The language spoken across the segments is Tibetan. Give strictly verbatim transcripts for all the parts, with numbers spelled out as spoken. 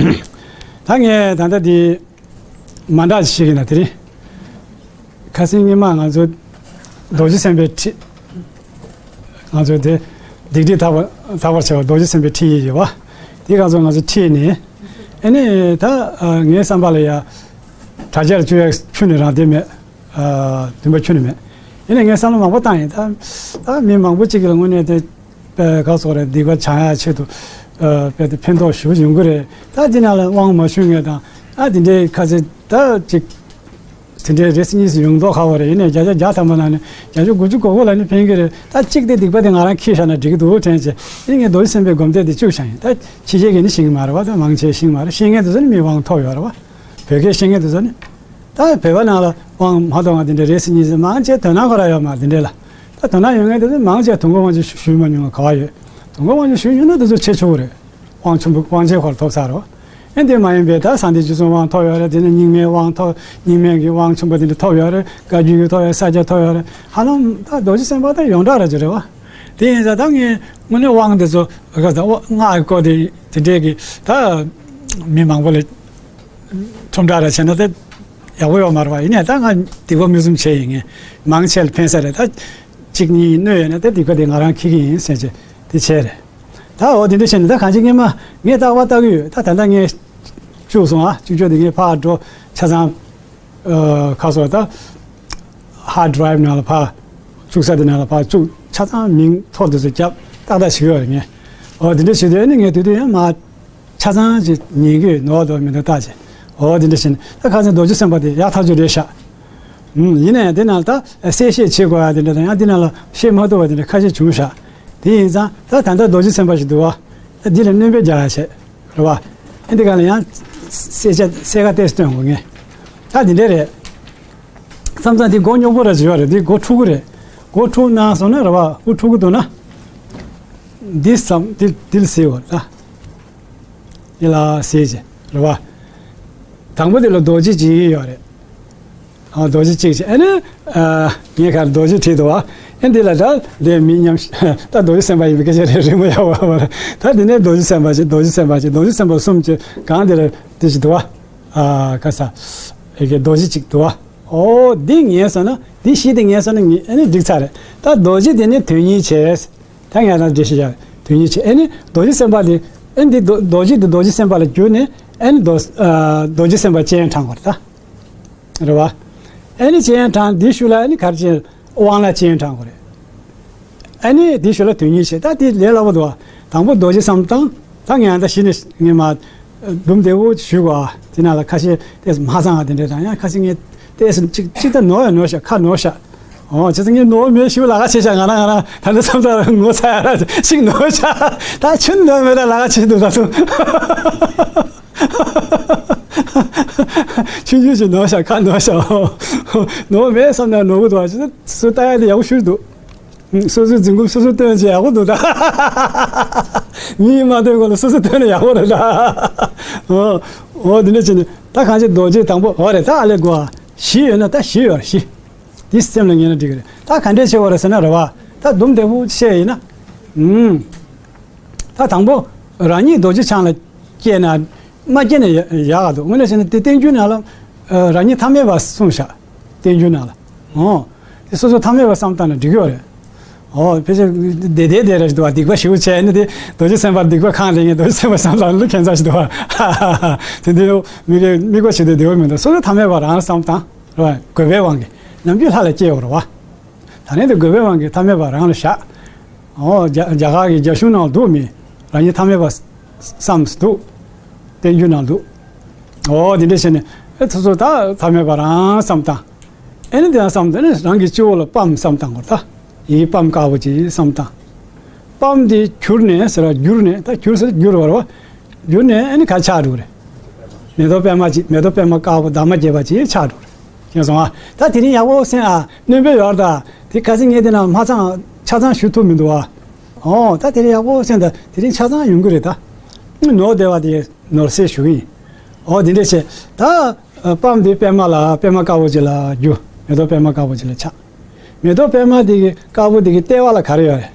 ད་ངས་ད་ལྟ་འདི་མ་འདྲ་ཞིག་ཡིན་ན། དེ་རིང་ཁ་སང་སྔོན་མ་ང་ཚོ་རྡོ་རྗེ་སེམས་དཔའི་ཁྲིད། ང་ཚོ་དེ་སྡིག་སྒྲིབ་དག་པ་དག་པར་བྱ་བ་རྡོ་རྗེ་སེམས་དཔའི་ཁྲིད་ཡིག་ཡོད་པ། དེ་ང་ཚོ་ང་ཚོ་ཁྲིད་ནས། ཨ་ནི་ད་ངའི་བསམ་པ་ལ་ཡ། དྲ་རྒྱར་བཅུག་ཡ་ཁྱོན་ནས་རང་བདེ་མེད། ཨ། བདེན་པ་ཁྱོན་ནས་མེད། ཡིན་ནའི་ངས་བསམ་བློ་མང་པོ་བཏང་ཡིན། ད་ད་མི་མང་པོ་ཅིག་གི་ལ་དངོས་གནས་དེ་དཔེ་ག་སོགས་རེད། སྡིག་པ་བྱང་ཡ་ཆེད་དུ། ཨ། དཔེ་དེ་ཕན་ཐོགས་ཞེ་པོ་ཡོང་གི་རེད། ད་དེ་ན་ལ་དབང་མ་ཞུས་མཁན་དང་། ཨ། དེ་འདྲའི་ཁ་ཚིག་ད་ཅིག་དེ་འདྲའི་རེ་སི་གཉིས་སུ་ཡོང་མདོག་ཁ་པོ་རེད། ཡིན་ནའི་བརྒྱ་ཆ་བརྒྱ་ཐམ་པ་ནང་ནས་བརྒྱ་ཆ་དགུ་བཅུ་གོ་དགུ་ལ་ནི་ཕན་གི་རེད། ད་གཅིག་དེ་སྡིག་པ་དེ་ང་རང་འཁྱེར་བཞག་ན་འགྲིག་གི་འདུག་དྲན་བྱས། ཡིན་ནའི་ངས་རྡོ་རྗེ་སེམས་དཔའི་སྒོམ་བཟླས་དེ་བཅུག་བཞག་ཡིན། ད་ཕྱི་རྒྱལ་གྱི་ནི་ཤེས་ཀྱི་མ་རེད་པ། ད་མང་ཆེ་ཤེས་ཀྱི་མ་རེད། ཤེས་མཁན་དེ་ཚོ་ནི་མི་དབང་ཐོབ་ཡོད་རེད་པ། བོད་སྐད་ཤེས་མཁན་དེ་ཚོ་ནི། ད་བོད་པ་ནང་ལ་དབང་མ་ཐོབ་མཁན་དེ་འདྲ་རེ་སི་གཉིས་སུ་མང་ཆེ་དོ་སྣང་ཁོ་རང་ཡོད་མ་རེད། དེ་འདྲ་ལ། ད་དོ་སྣང་ཡོད་མཁན་དེ་ཚོ་མང་ཆེ་དུས་འཁོར་དབང་ཆེན་ཞུས་མ་མྱོང་བ་ག་པར་ཡོད། དུས་འཁོར་དབང་ཆེན་ཞུས་མྱོང་ན་དེ་ཚོ་ཆེ་ཆུང་རེད། དབང་ཆེན་པོ་དབང་ཆེན་ཁོ་རང་ཐོབ་ཚར་རོ། ཨེ་འདི་མ་ཡིན་པའི་ད་གསང་བདེ་རྗེ་བཙུན་དབང་ཐོབ་ཡོད་རེད། དེ་ནས་རྙིང་མའི་དབང་ཐོབ། རྙིང་མའི་གི་དབང་ཆེན་པོ་དེ་འདྲ་ཐོབ་ཡོད་རེད། བཀའ་བརྒྱུད་ཀྱི་ཐོབ་ཡོད། ས་སྐྱ་ཐོབ་ཡོད་རེད། ཧ་ལམ་ད་རྡོ་རྗེ་སེམས་དཔའ་ད་ཡོངས་གྲགས་རེད་ཅེས་རེད་པ། དེ་ཡིན་ཙང་ད་ངས་དངོས་གནས་དབང་དེ་ཚོ་ག་ད་སྔགས་ཀྱི་སྐོར་དེ་དེ་འདྲས་ཀྱི་ད་མི་མང་པོ་ལ་ཁྲོམ་བསྒྲགས་ར་བྱས་ན་ད་ཡག་པོ་ཡོད་མ་རེད་པ། ཡིན་ནའི་ད་ང་སྡིག་པ་མིག་བཙུམ་བྱས་ཡིན། ངས་མང་ཆེ་ལ་ཕན་ས་རེད། ད་གཅིག་གཉིས་གནོད་ཡོད་ན་ད་སྡིག་པ་དེ་ང་རང་འཁྱེར་གྱི་ཡིན་ཟེར་བྱས་དེ་བྱས་རེད། ད་འོ་དེ་འདྲ་བྱས་ནས་ད་གང་ཅི་སྔོན་མ་ངས་རྟག་པར་ལྟ་གི་ཡོད། ད་ད་ལྟ་ངས་བཅུག་སོང་། ཨ། བཅུག་བཅུག་དེ་ངས་ཕར་འགྲོ་ཆ་ཚང་། ཨ། ཁ་སོ་ད་ཧར་ཌི་རའིབ་ནང་ལ་ཕར་བཅུག་ས་དེ་ནང་ལ་ཕར་བཅུག་ཆ་ཚང་མིང་ཐོ་དེ་ཚོ་རྒྱབ་ཏག་ཏག་བྱེད་ཀྱི་ཡོད་རེད། ངས་འོ་དེ་འདྲ་བྱེད་དུས་ཨ་ནི་ངས་དུས་དུས་ཡང་མ་ཆ་ཚང་ཅིག་ཉན་གྱི་ཡོད། ནོར་འདུག་མི་འདུག་བལྟ་བྱས། འོ་དེ་འདྲ་བྱས་ནས་ད་ཁ་སང་རྡོ་རྗེ་སེམས་དཔའ་དེ་ཡག་ཐག་ཆོད་རེད་ཤག་ཨུམ། ཡིན་ན་ཡང་དེ་ནང་ལ་ད་གསལ་བཤད་བྱེད་དགོས་ཡ་དེ་འདྲ་དང་། ཡང་དེ་ནང་ལ་བཤད་མ་ཐུབ་པ་དེ་འདྲ་ཁ་ཤས་བྱུང་ཤག་དེ་ཡིན་ཙང་ད་ད་ལྟ་རྡོ་རྗེ་སེམས་དཔའ་ཞིག་འདུག་པ། ད་འདི་ལ་སྣོན་པ་རྒྱག་ཡ་བྱས། རེད་པ། ཨ། འདི་ག་ལ་ཡང་གསལ་ཆ་གསལ་ཁ་ཏོག་ཙམ་སྟོན་དགོས་ངས། ད་འདི་འདྲ་རེད། མཚམས་མཚམས་འདི་མགོ་རྙོག་པོ་ར་ཅིག་ཡོད་རེད། འདི་མགོ་འཁྲུག་གི་རེད། མགོ་འཁྲུག་གནང་སོང་ན་རེད་པ། མགོ་འཁྲུག་གི་འདུག་ན། འདི་བསམ། འདི་འདི་ལ་གཟིགས་པ་ད། འདི་ལ་གཟིགས་བྱས། རེད་པ། དང་པོ་འདི་ལ་རྡོ་རྗེ་གཅིག་ཡོད་རེད། ཨ། རྡོ་རྗེ་གཅིག་བྱས། ཨ་ནི། ཨ། ངས་ཁར་རྡོ་རྗེ་བྲིས་འདུག་པ། ཨ། འདི་ལ་ད་འདི་མི་མཉམ། ད་རྡོ་རྗེ་སེམས་དཔའ་ཡིན་པའི་སྐད་ཆ་རེད། རིང་པོ་ཡག་པོ་རེད། ད་འདི་ནས་རྡོ་རྗེ་སེམས་དཔའ་ཅིག་རྡོ་རྗེ་སེམས་དཔའ་ཅིག་རྡོ་རྗེ་སེམས་དཔའ་གསུམ་གྱི་སྒང་འདི་ལ་འདི་ཅིག་འདུག་པ། ཨ། ག་ས། ཨེ་གེ་རྡོ་རྗེ་གཅིག་འདུག་པ། ཨོ་འདི་ངེས་སོང་ན། འདི་བཞི་དེ་ངེས་སོང་ན་ངས་ཨ་ནི་འགྲིག་ཚར་རེད། ད་རྡོ་རྗེ་དེ་ནི་དོན་གཉིས་བྱས། ད་ངས་རང་འགྲེལ་བཤད་བྱས། དོན་གཉིས་བྱས། ཨ་ནི་རྡོ་རྗེ་སེམས་དཔའ་དེ། ཨ་ནི་འདི་རྡོ་རྡོ་རྗེ་དེ་རྡོ་རྗེ་སེམས་དཔའ་ལ་གྱུར་ནས། ཨ་ནི་རྡོ། ཨ། རྡོ་རྗེ་སེམས་དཔའ་སྤྱན་དྲངས་པ་རེད་ད། རེད་པ། ཨ་ནི་སྤྱན་དྲངས་དེའི་ཤུལ་ལ་ཨ་ནི་ག་རེ་བྱས། དབང་ལ་སྤྱན་དྲངས་པ་རེད། ཨ་ནི་དེའི་ཤུལ་ལ་དོན་གཉིས་བྱས། ད་དེ་ལས་སླ་པོ་འདུག་པ། དང་པོ་རྡོ་རྗེ་བསམ་བཏང་། ད་ངས་ད་གཞི་ནས་ངས་མར་སྒྲུང་བདེ་པོ་ཞུ་དགོས་པ། དེ་ནང་ལ་ཁ་ཤས་ཏོག་ཙམ་མ་གཙང་བ་དེ་འདྲ་དང་། ཡང་ཁ་ཤས་ངས་ཏོག་ཙམ་ཅིག་ཅིག་ད་ནོར་ཡང་ནོར་ཤག་ཁ་ནོར་ཤག་ཨོ། བྱས་ཙང་ངས་ནོར་མེད་ཞུ་ལ་ཁ་བྱས་ཤག་ང་རང་ང་རང་ད་ནི་བསམ་ཚར་ངོ་ཚ་ཡ་ལ་ཞིག་ནོར་ཤག་ད་ཆུན་ནོར་མེད་ད་ལ་ཁ་བྱས་འདུག་ད་དུང་། ཆུང་ཆུང་ཞིག་ནོར་ཤག་ཁ་ནོར་ཤག་ནོར་མེད་བསམ་ན་ནོར་བུ་འདུག་པ། ཅི་ད་སུ་ལྟ་ཡ་དེ་ཡག་པོ་ཞུ་འདུག་སོ་སོའི་འཛིན་རྒྱུ་སོ་སོས་སྟོན་བྱས་ཡག་པོ་འདུག་ད། མིས་མ་སྟོན་གོང་ལ་སོ་སོས་སྟོན་ན་ཡག་པོ་རེད་ད། ཨོ། འོ་འདི་འདྲ་བྱས་ནས་ད་གང་ཅི་རྡོ་རྗེ་དང་པོ། འོ་རེད། ད་ཨ་ལས་གོ་བ་བཞི་ཡོད་ན་ད་བཞི་ཡོད་བཞི། འདི་སེམས་ལ་ངེས་ན་འགྲིག་གི་རེད། ད་ག་འདྲས་བྱེད་དགོས་རེད་ཟེར་ན་རེད་པ། ད་སྒྲུང་བདེ་པོ་བཤད་ཡིན་ན། ཨུམ། ད་དང་པོ་རང་ཉིད་རྡོ་རྗེ་འཆང་ལ་སྐྱེས་ན། མ་སྐྱེས་ན་ཡ་ཡག་ག་འདུག་དངོས་གནས་བྱས་ན་དེ་བསྟན་འགྱུར་ནང་ལ། ཨ། རང་ཉིད་ཐ་མལ་པ་གསུངས་ཤག་བསྟན་འགྱུར་ནང་ལ། ཨོ། དེ་སོ་སོ་ཐ་མལ་པ་བསམ་བཏང་ན་འགྲིག་གི་ཡོད་རེད། ཨོ། ཕལ་ཆེར་བདེ་བདེ་བདེ་ར་ཞིག་འདུག་པ། སྡིག་པ་ཞེ་པོ་བྱས་ནས་དེ་རྡོ་རྗེ་སེམས་དཔའ་སྡིག་པ་གང་ལས་ངས་རྡོ་རྗེ་སེམས་དཔའ་བསམ་བཏང་ལུགས་ཁྱད་མཚར་ཞིག་འདུག་པ། དེ་འདི་མི་གི་དམིགས་པ་བྱེད་དུས་བདེ་པོ་མི་འདུག་སོ་སོ་ཐ་མལ་པ་རང་བསམ་བཏང་རེད་པ། རྒོད་པའི་དབང་གིས་ནམ་རྒྱུན་ལྷ་ལ་སྐྱེ་ཡོད་རེད་པ། ད་ནི་དེ་རྒོད་པའི་དབང་གིས་ཐ་མལ་པ་རང་ལ་བཞག་ཨོ། རྒྱ་རྒྱ་གར་གྱི་རྒྱ་གཞུང་ནང་འདུག་མི་རང་ཉིད་ཐ་མལ་པ་བསམ་འདུག་བསྟན་འགྱུར་ནང་འདུག་ཨོ། དེ་འདྲ་བྱས་ནས་ཨེ་སོ་སོ་ད་ཐ་མལ་པ་རང་བསམ་བཏང་། ཨེ་ནི་དེ་ཡང་བསམ་བཏང་ནས་རང་གི་སྤྱི་བོ་ལ་པདྨ་བསམ་བཏང་དགོས། ད་ཡི་གེ་པདྨ་དཀར་པོ་ཅིག་བསམ་བཏང་། པདྨ་དེ་གྱུར་ནས་ཟེར་བ་གྱུར་ནས། ད་གྱུར་ཟེར་གྱུར་བར་བ། གྱུར་ནས་ཨ་ནི་ག་ཆགས་འགྲོ་རེད། མེ་ཏོག་པདྨ་ཅིག་མེ་ཏོག་པདྨ་དཀར་པོ་འདབ་མ་བརྒྱད་པ་ཅིག་ཆགས་འགྲོ་རེད། མཁྱེན་སོང་ཨ། ད་དེ་རིང་ཡག་པོ་གསན་ཨ། སྣོན་པ་ཡོད་རེད་ད། དེ་ཁ་སང་ངས་དེ་ནང་མ་ཚང་ཆ་ཚང་ཞུ་ཐུབ་མི་འདུག་ཨ། ཨོ། ད་དེ་རིང་ཡག་པོ་གསན་ད། དེ་རིང་ཆ་ཚང་ཡོང་གི་རེད་ད། ནོར་བདེ་བ་དེ་ནོར་སེལ་ཞུ་གི་ཡིན། ཨོ། དེ་འདྲས་བྱས་ད། པདྨ་དེ་པདྨ་ལ་པདྨ་དཀར་པོ་ཅིག་ལ་གྱུར། མེ་ཏོག་པདྨ་དཀར་པོ་ཅིག་ལ་ཆགས། མེ་ཏོག་པདྨ་དེ་གི་དཀར་པོ་དེ་གི་ལྟེ་བ་ལ་ག་རེ་ཡོད་རེད།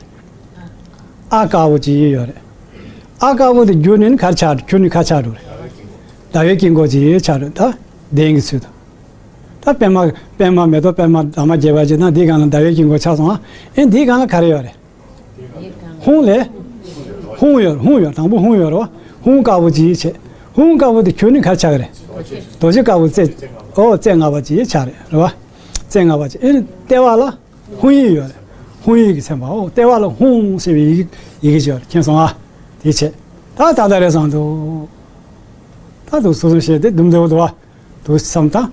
ཨ་དཀར་པོ་ཅིག་ཡོད་རེད། ཨ་དཀར་པོ་དེ་གྱུར་ནས་ག་རེ་ཆགས། གྱུར་ནས་ག་རེ་ཆགས་འགྲོ་རེད། ཟླ་བའི་དཀྱིལ་འཁོར་ཅིག་ཆགས་རེད། ད་གདན་གྱི་ཚུལ་དུ། ད་པདྨ་པདྨ་མེ་ཏོག་པདྨ་འདབ་མ་བརྒྱད་པ་ཅིག་དང་འདིའི་སྒང་ལ་ཟླ་བའི་དཀྱིལ་འཁོར་ཆགས་སོང་ཨ། ཨེ་འདིའི་སྒང་ལ་ག་རེ་ཡོད་རེད། ཧཱུྃ་ལས། ཧཱུྃ་ཡོད། ཧཱུྃ་ཡོད། དང་པོ་ཧཱུྃ་ཡོད་རེད་བ། ཧཱུྃ་དཀར་པོ་ཅིག་བྱས། ཧཱུྃ་དཀར་པོ་དེ་ཁྱོན་ནས་ག་རེ་ཆགས་ཀྱི་རེད། རྡོ་རྗེ་དཀར་པོ་རྩེ། ཨོ་རྩེ་ལྔ་པ་ཅིག་ཆགས་རེད། རེད་བ། རྩེ་ལྔ་པ་ཅིག་ཨེ་ནི་ལྟེ་བ་ལ། ཧཱུྃ་ཡིག་ཡོད་རེད། ཧཱུྃ་ཡིག་གི་མཚན་པའོ། ལྟེ་བ་ལ་ཧཱུྃ་ཟེར་བའི་ཡི་གེ་ཡི་གེ་ཅིག་ཡོད་རེད། མཁྱེན་སོང་ཨ། དེ་བྱས། ད་ད་ད་རེ་བཟང་འདུག་ད་འདུག་སོ་སོ་བཤད་དེ་དུམ་བདེ་བོ་འདུག་བ། འདུག་བསམ་དང་།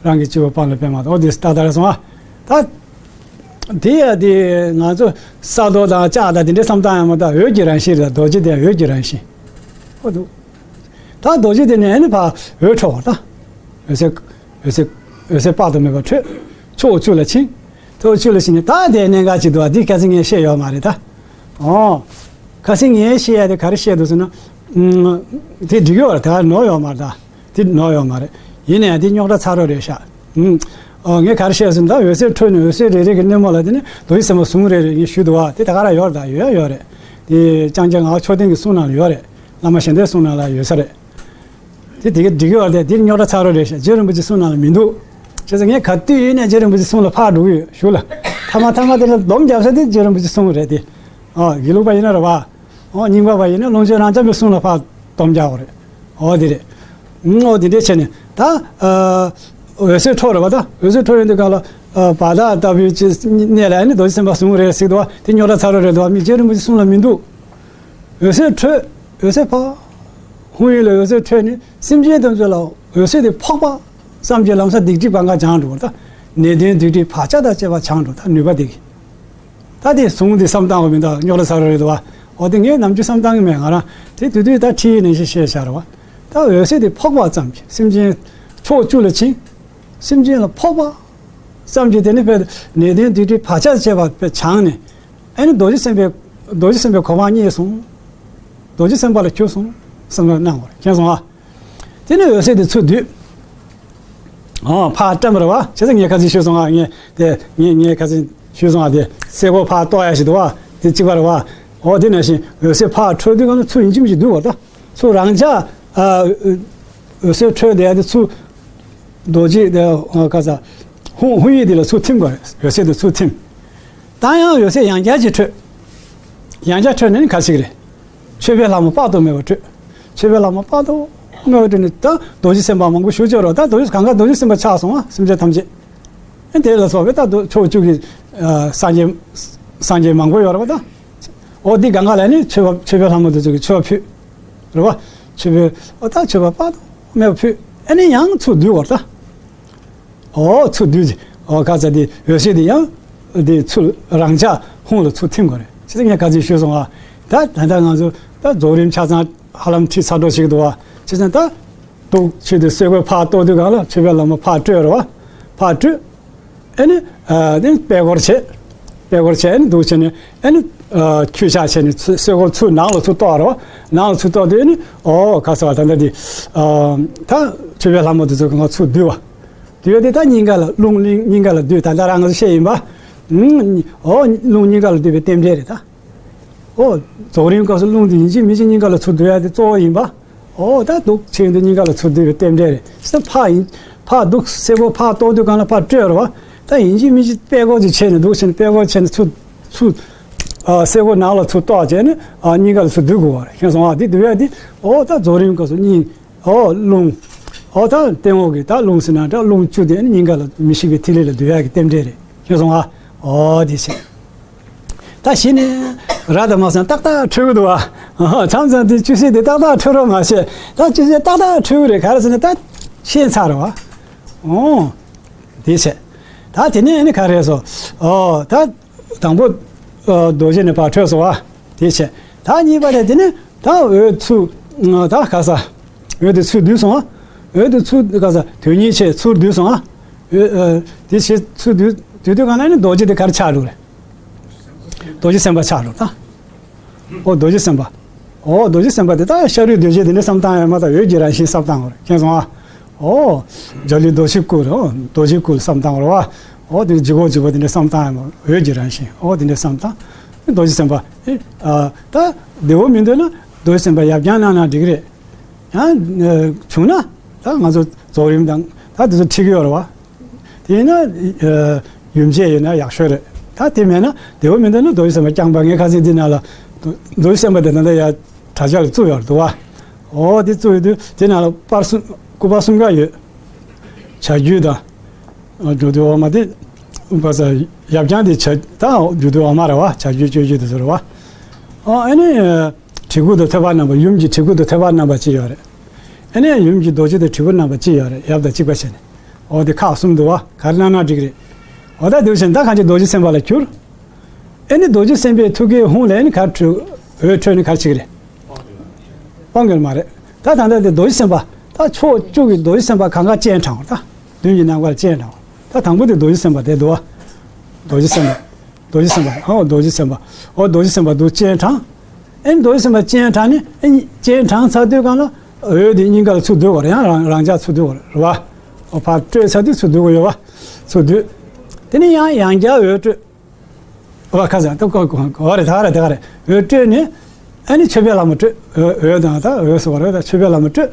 རང་གི་སྤྱི་བོ་པང་ལ་པདྨ་དང་། ཨོ་དེ་ད་ད་རེ་སོང་ཨ། ད། དེ་ཡ་དེ་ང་ཚོ་ས་རྡོ་དང་ལྕགས་དང་དེ་འདྲའི་བསམ་སྟངས་ཡང་མ་ད་འོད་ཀྱི་རང་བཞིན་རེད། རྡོ་རྗེ་དེ་འོད་ཀྱི་རང་བཞིན། ཨོ་འདུག་ད་རྡོ་རྗེ་དེ་ནས་ཨ་ནི་ཕར་འོད་འཕྲོ་བ་ད། འོད་ཟེར། འོད་ཟེར། འོད་ཟེར་དཔག་ཏུ་མེད་པ་འཕྲོས། ཕྱོགས་བཅུ་ལ་ཕྱིན། ཕྱོགས་བཅུ་ལ་ཕྱིན་ནས་ད་དེ་གནད་འགག་ཅིག་འདུག་ཨ། འདི་ཁ་སང་ངས་བཤད་ཡོད་མ་རེད་ད། ཨོ། ཁ་སང་ངས་བཤད་ཡ་དེ་ག་རེ་བཤད་འདུག་ཟེར་ན། ཨུམ། དེ་འགྲིག་གི་ཡོད་རེད། དེ་ག་ནོར་ཡོད་མ་རེད་ད། དེ་ནོར་ཡོད་མ་རེད། ཡིན་ནའང་དེ་རྙོག་དྲ་ཚ་རོགས་རེད་ཤག་ཨུམ། ཨོ་ངས་ག་རེ་བཤད་ཟེར་ན་ད་འོད་ཟེར་འཕྲོས་ནས་འོད་ཟེར་རེ་རེ་གི་སྣེ་མོ་ལ་དེ་ནས་རྡོ་རྗེ་སེམས་དཔའ་ཟུང་རེ་རེ་ངས་ཞུས་འདུག་ཨ། དེ་ད་ག་རང་ཡོད་རེད་ད། ཡོད་ཡ་ཡོད་རེད། དེ་ལྕང་སྐྱ་ངག་མཆོག་ལྡན་གྱི་གསུང་ནང་ལ་ཡོད་རེད། བླ་མ་གཞན་དོན་གསུང་ནང་ལ་ཡོད་ས་རེད། དེ་དེ་ག་འགྲིག་གི་ཡོད་རེད། དེ་རྙོག་དྲ་ཚ་རོགས་རེད་ཤག་རྗེ་རིན་པོ་ཆེ་གསུང་ནང་ལ་མི་འདུག་བྱས་ཙང་ངས་ག་དུས་ཡིན་ནའང་རྗེ་རིན་པོ་ཆེ་གསུང་ལ་ཕར་འགྲོ་གི་ཡོད་ཞུ་ལ། ཐ་མ་ཐ་མ་དེ་ལ་སྡོམ་རྒྱབ་ས་དེ་རྗེ་རིན་པོ་ཆེ་གསུང་རེད་དེ། ཨ་དགེ་ལུགས་པ་ཡིན་ན་རེད་བ། ཨོ་རྙིང་པ་བ་ཡིན་ན་ལུང་ཆེན་རང་རྐྱ་པའི་གསུང་ལ་ཕར་སྡོམ་རྒྱག་དགོས་རེད། ཨོ་དེ་རེད། ཨོ་དེ་འདྲས་བྱས་ནས་ད། འོད་ཟེར་འཕྲོ་རེད་བ་ད། འོད་ཟེར་འཕྲོ་ཡོང་དུས་སྒང་ལ། བ་དག་ལྟ་བུའི་ཅི་གནས་ལ་ནི་རྡོ་རྗེ་སེམས་དཔའ་ཟུང་རེ་ཟེར་འདུག་བ། དེ་རྙོག་དྲ་ཚ་རོགས་རེད་འདུག་བ། མི་རྗེ་རིན་པོ་ཆེ་གསུང་ལ་མི་འདུག་འོད་ཟེར་འཕྲོས། འོད་ཟེར་ཕ། ཧཱུྃ་ཡིག་ལ་འོད་ཟེར་འཕྲོས་ནས་སེམས་ཅན་ཐམས་ཅད་ལ་འོད་ཟེར་དེ་ཕོག་པ་ཙམ་གྱིས་ལམ་སང་སྡིག་སྒྲིབ་གང་ག་སྦྱངས་འགྲོ་བ་ད། ནད་གདོན་སྡིག་སྒྲིབ་བག་ཆགས་དང་བཅས་པ་སྦྱངས་འགྲོ་ད་ནུས་པ་དེ་གིས། ད་དེ་ཟུང་དེ་བསམ་བཏང་བ་མིན་ད་རྙོག་དྲ་ཚ་རོགས་རེད་འདུག་བ། འོ་དེ་ངས་ནམ་རྒྱུན་བསམ་བཏང་གི་མེད་ང་རང་། དེ་དུས་དུས་ད་ཁྲིད་ཡིག་ནང་བཞིན་བཤད་བཞག་རེད་བ། ད་འོད་ཟེར་དེ་ཕོག་པ་ཙམ་གྱིས་སེམས་ཅན་ཕྱོགས་བཅུ་ལ་ཕྱིན། སེམས་ཅན་ལ་ཕོག་པ་ཙམ་གྱིས་དེ་ནི་དཔེ་ནད་གདོན་སྡིག་སྒྲིབ་བག་ཆགས་བཅས་པ་དཔེ་བྱང་ནས། ཨ་ནི་རྡོ་རྗེ་སེམས་དཔའི་རྡོ་རྗེ་སེམས་དཔའི་གོ་འཕང་བརྙེས་སོང་། རྡོ་རྗེ་སེམས་དཔའ་ལ་གྱུར་སོང་བསམ་བློ་གནང་བར་མཁྱེན་སོང་ཨ། དེ་ནས་འོད་ཟེར་དེ་ཚུར་བསྡུས། ཨོ་ཕར་བཀྲམ་རེད་བ། བྱས་ཙང་ངས་ཁ་སང་ཞུས་སོང་ཨ། ངས་དེ་ངས་ངས་ཁ་སང་ཞུས་སོང་ཨ། དེ་སེ་གོལ་ཕར་གཏོགས་ཡ་ཞིག་འདུག་བ། དེ་གཅིག་པ་རེད་བ། ཨོ་དེ་ནང་བཞིན་འོད་ཟེར་ཕར་འཕྲོས་དུས་གང་ལ་ཚུར་ཡིན་གཅིག་མིན་གཅིག་བསྡུ་བར་ད། ཚུར་རང་འཇགས་ཨ། འོད་ཟེར་འཕྲོས་དེ་ཡ་དེ་ཚུར་རྡོ་རྗེ་དེ་ཨ་ག་ས་ཧཱུྃ་ཧཱུྃ་ཡིག་དེ་ལ་ཚུར་ཐིམ་དགོས་རེད། འོད་ཟེར་དེ་ཚུར་ཐིམ། ད་ཡང་འོད་ཟེར་ཡང་བསྐྱར་ཅིག་འཕྲོས། ཡང་བསྐྱར་འཕྲོས་ནས་ནི་ག་ཞིག་རེད། མཆོད་པའི་ལྷ་མོ་དཔག་ཏུ་མེད་པ་འཕྲོས། མཆོད་པའི་ལྷ་མོ་དཔག་ཏུ་མེད་པ་འཕྲོས་ནས་ད་རྡོ་རྗེ་སེམས་དཔའ་མང་པོ་ཞུ་ཆོག་རོགས། ད་རྡོ་རྗེ་གང་ག་རྡོ་རྗེ་སེམས་དཔའ་ཆགས་སོང་ཨ། སེམས་ཅན་ཐམས་ཅད། ཨེ་དེ་ལ་སོགས་པའི་ད་རྡོ་ཕྱོགས་བཅུ་གི་ཨ་སངས་རྒྱས་སངས་རྒྱས་མང་པོ་ཡོད་རེད་བ་ད། འོ་འདི་གང་ག་ལ་ནི་མཆོད་པ་མཆོད་པའི་ལྷ་མོ་དེ་ཚོ་གི་མཆོད་པ་ཕུལ། རེད་བ། མཆོད་པའི་ཨོ་ད་མཆོད་པ་དཔག་ཏུ་མེད་པ་ཕུལ། ཨེ་ནི་ཡང་ཚུར་བསྡུ་བར་ད། ཨོ་ཚུར་བསྡུས་ཏེ་ཨོ་ཁ་ཚ་དེ་འོད་ཟེར་དེ་ཡང་དེ་ཚུར་རང་འཇགས་ཧཱུྃ་ལ་ཚུར་ཐིམ་དགོས་རེད། ཅི་ལྟར་ངས་ཁ་ཚིག་ཞུས་སོང་ཨ། ད་ད་ལྟ་ང་ཚོ་ད་རྫོགས་རིམ་ཆ་ཚང་ཧ་ལམ་ཁྲིད་ཚར་འགྲོ་ཞིག་འདུག་ཨ། བྱས་ཙང་ད་འདུག་ཆེད་དུ་སེ་གོལ་ཕར་གཏོགས་དུས་གང་ལ་མཆོད་པའི་ལྷ་མོ་ཕར་སྤྲོས་རེད་བ། ཕར་སྤྲོས། ཨེ་ནི་ཨ་དེ་པད་སྐོར་བྱས། པད་སྐོར་བྱས་ཨེ་ནི་འདུག་བྱས་ནས་ཨེ་ནི་ཨ་ཁྱུ་ཆག་བྱས་ནས་ཚུར་སེ་གོལ་ཚུར་ནང་ལ་ཚུར་གཏོགས་རེད་བ། ནང་ལ་ཚུར་གཏོགས་དུས་ཨེ་ནི་ཨོ་ཁ་ཚ་བ་ད་ལྟ་དེ་ཨ་ད་མཆོད་པའི་ལྷ་མོ་དེ་ཚོ་གང་ག་ཚུར་བསྡུས་བ། དེ་ཡོད་དེ་ད་སྙིང་ག་ལ་རླུང་གླིང་སྙིང་ག་ལ་བསྡུས། ད་ལྟ་རང་ང་ཚོ་བཤད་ཡིན་པ། ཨོ་རླུང་སྙིང་ག་ལ་བསྡུས་པའི་རྟེན་འབྲེལ་རེད་ད། ཨོ་རྫོགས་རིམ་སྐབས་སུ་རླུང་དེ་ཡིན་གཅིག་མིན་གཅིག་སྙིང་ག་ལ་ཚུར་བསྡུ་ཡ་དེ་གཙོ་བོ་ཡིན་པ། ཨོ་ད་འདུག་ཆེན་དུ་སྙིང་ག་ལ་ཚུར་བསྡུས་པའི་རྟེན་འབྲེལ་རེད། ས་ཕག་ཡིན་ཕག་འདུག་སེ་གོལ་ཕར་གཏོགས་དུས་གང་ལ་ཕར་སྤྲོས་རེད་བ། ད་ཡིན་གཅིག་མིན་གཅིག་པད་སྐོར་ཅིག་བྱས་ནས་འདུག་བྱས་ནས་པད་སྐོར་བྱས་ནས་ཚུར་ཚུར་ཨ་སེ་གོལ་ནང་ལ་ཚུར་གཏོགས་བྱས་ནས་ཨ་སྙིང་ག་ལ་ཚུར་བསྡུ་དགོས་པ་རེད། ཤེས་སོང་ཨ། དེ་བསྡུ་ཡ་དེ་ཨོ་ད་རྫོགས་རིམ་སྐབས་སུ་སྙིང་། ཨོ་རླུང་། ཨོ་ད་སྟེང་འོག་གི་ད་རླུང་ཟེར་ན་ད་རླུང་བཅུ་དེ་ནི་སྙིང་ག་ལ་མི་ཤིགས་པའི་ཐིག་ལེ་ལ་བསྡུ་ཡག་གི་རྟེན་འབྲེལ་རེད། ཤེས་སོང་ཨ། ཨོ་དེ་བྱས། ད་གཞི་ནས་ར་ད་མ་སང་ཏག་ཏག་འཕྲོད་གི་འདུག་བ། མཚམས་མཚམས་དེ་བཅུ་ཤེས་དེ་ཏག་ཏག་འཕྲོད་རོགས་མ་བྱེད། ད་བཅུ་ཤེས་ཏག་ཏག་འཕྲོད་གི་རེད། ག་རེ་ཟེར་ན་ད་ཤེས་ཚར་རེད་བ། ཨོ། དེ་བྱས། ད་དེ་ནས་ནི་ག་རེ་སོ། ཨོ་ད། དང་པོ། ཨ་རྡོ་རྗེ་ནས་ཕར་འཕྲོས་སོང་བ། དེ་བྱས། ད་གཉིས་པ་དེ་དེ་ནི་ད་འོད་ཚུར། ད་ག་ས། འོད་དེ་ཚུར་བསྡུས་སོང་ཨ། འོད་དེ་ཚུར་ག་ས་དོན་གཉིས་ཆེ་ཚུར་བསྡུས་སོང་ཨ། འོད་ཨ་དེ་བྱས་ཚུར་བསྡུས་བསྡུས་དུས་གང་ན་ནི་རྡོ་རྗེ་དེ་ག་རེ་ཆགས་འགྲོ་རེད། རྡོ་རྗེ་སེམས་དཔའ་ཆགས་འགྲོ་ད། ཨོ་རྡོ་རྗེ་སེམས་དཔའ། ཨོ་རྡོ་རྗེ་སེམས་དཔའ་དེ་ད་ཤ་རུས་གདོས་བཅས་དེ་འདྲ་བསམ་སྟངས་ཡང་མ་ད་འོད་ཀྱི་རང་བཞིན་བསམ་སྟངས་བར་མཁྱེན་སོང་ཨ། ཨོ། འཇའ་ལུས་རྡོ་རྗེའི་སྐུ་རེད། ཨོ་རྡོ་རྗེའི་སྐུ་ལ་བསམ་སྟངས་རེད་བ། ཨོ་དེ་ལྗིད་ཁོག་ལྗིད་པོ་དེ་འདྲ་བསམ་སྟངས་ཡང་མ་འོད་ཀྱི་རང་བཞིན་ཨོ་དེ་འདྲ་བསམ་སྟངས། རྡོ་རྗེ་སེམས་དཔའ། ཨེ་ཨ་ད་བདེ་བོ་མི་འདོད་ན་རྡོ་རྗེ་སེམས་དཔའ་ཡབ་རྐྱང་གནང་ན་འགྲིག་གི་རེད། ཡང་བྱུང་ན་ད་ང་ཚོ་རྫོགས་རིམ་དང་ད་དེ་ཚོ་ཁྲིད་ཀྱི་ཡོད་རེད་བ། དེ་ཡིན་ན་ཡུམ་བཅས་ཡོད་ན་ཡག་ཤོས་རེད། ད་དེ་མེད་ན་བདེ་བོ་མི་འདུག་ན་རྡོ་རྗེ་སེམས་དཔའ་རྐྱང་པ་ངས་ཁ་སང་འདི་ནང་ལ་རྡོ་རྗེ་སེམས་དཔའ་དེ་ད་ལྟ་ཡ་གྲྭ་ཆས་ལ་བཙུགས་ཡོད་རེད་འདུག་བ། འོ་དེ་བཙུགས་ཡོད་དུས་དེ་ནང་ལ་པར་གསུམ་སྐུ་པར་གསུམ་ཀ་ཡོད། བྱ་རྒྱུད་དང་། འགྲོ་འདུལ་འོག་མ་དེ། པ་ས། ཡབ་རྐྱང་དེ་བྱ་ད་འགྲོ་འདུལ་འོག་མ་རེད་བ། བྱ་རྒྱུད་སྤྱོད་རྒྱུད་དེ་ཚོ་རེད་བ། ཨ་ནི། བྲིས་སྐུ་དང་ཐོད་པ་བསྣམས་པ་ཡུམ་གྱི་བྲིས་སྐུ་དང་ཐོད་པ་བསྣམས་པ་གཅིག་ཡོད་རེད། ཨ་ནི་ཡུམ་གྱི་རྡོ་རྗེ་དང་བྲིས་སྐུ་བསྣམས་པ་གཅིག་ཡོད་རེད་ཡབ་དང་གཅིག་པ་བྱས་ནས། འོ་དེ་ཁག་གསུམ་འདུག་བ་ག་རེ་གནང་ན་འགྲིག་རེད། འོ་ད་དེ་བྱས་ན་ད་གང་ཅི་རྡོ་རྗེ་སེམས་དཔའ་ལ་གྱུར། ཨ་ནི་རྡོ་རྗེ་སེམས་དཔའི་ཐུགས་ཀའི་ཧཱུྃ་ལས་ནི་ག་རེ་འཕྲོས་འོད་འཕྲོས་ནི་ག་རེ་བྱེད་ཀྱི་རེད། སྤང་གི་མ་རེད། ད་ད་ལྟ་དེ་རྡོ་རྗེ་སེམས་དཔའ་ད་ཕྱོགས་བཅུ་གི་རྡོ་རྗེ་སེམས་དཔའ་གང་ག་སྤྱན་དྲངས་པ་ད། མདུན་གྱི་ནམ་མཁར་སྤྱན་དྲངས་པ་ད་དང་པོ་དེ་རྡོ་རྗེ་སེམས་དཔའ་དེ་འདུག་བ། རྡོ་རྗེ་སེམས་དཔའ། རྡོ་རྗེ་སེམས་དཔའ་ཨོ་རྡོ་རྗེ་སེམས་དཔའ་ཨོ་རྡོ་རྗེ་སེམས་དཔའ་འདུག་སྤྱན་དྲངས། ཨེ་རྡོ་རྗེ་སེམས་དཔའ་སྤྱན་དྲངས་ནི་ཨེ་སྤྱན་དྲངས་ཚར་དུས་གང་ལ་འོད་དེ་སྙིང་ག་ལ་ཚུར་བསྡུ་དགོས་རེད་ཡང་རང་རང་འཇགས་ཚུར་བསྡུ་དགོས་རེད་བ། ཨོ་ཕར་སྤྲོད་ཚར་དུས་ཚུར་བསྡུ་དགོས་ཡོད་བ། ཚུར་བསྡུ། དེ་ནི་ཡང་ཡང་བསྐྱར་འོད་སྤྲོད། བ་ཁ་ཟ་ཏོ་ཀོ་ཀོ་ཀོ་རེ་ད་རེ་ད་རེ་འོད་སྤྲོད་ནས། ཨ་ནི་མཆོད་པའི་ལྷ་མོ་སྤྲོད། འོད་འོད་དང་ད་འོད་སོགས་རེ་ད་མཆོད་པའི་ལྷ་མོ་སྤྲོད།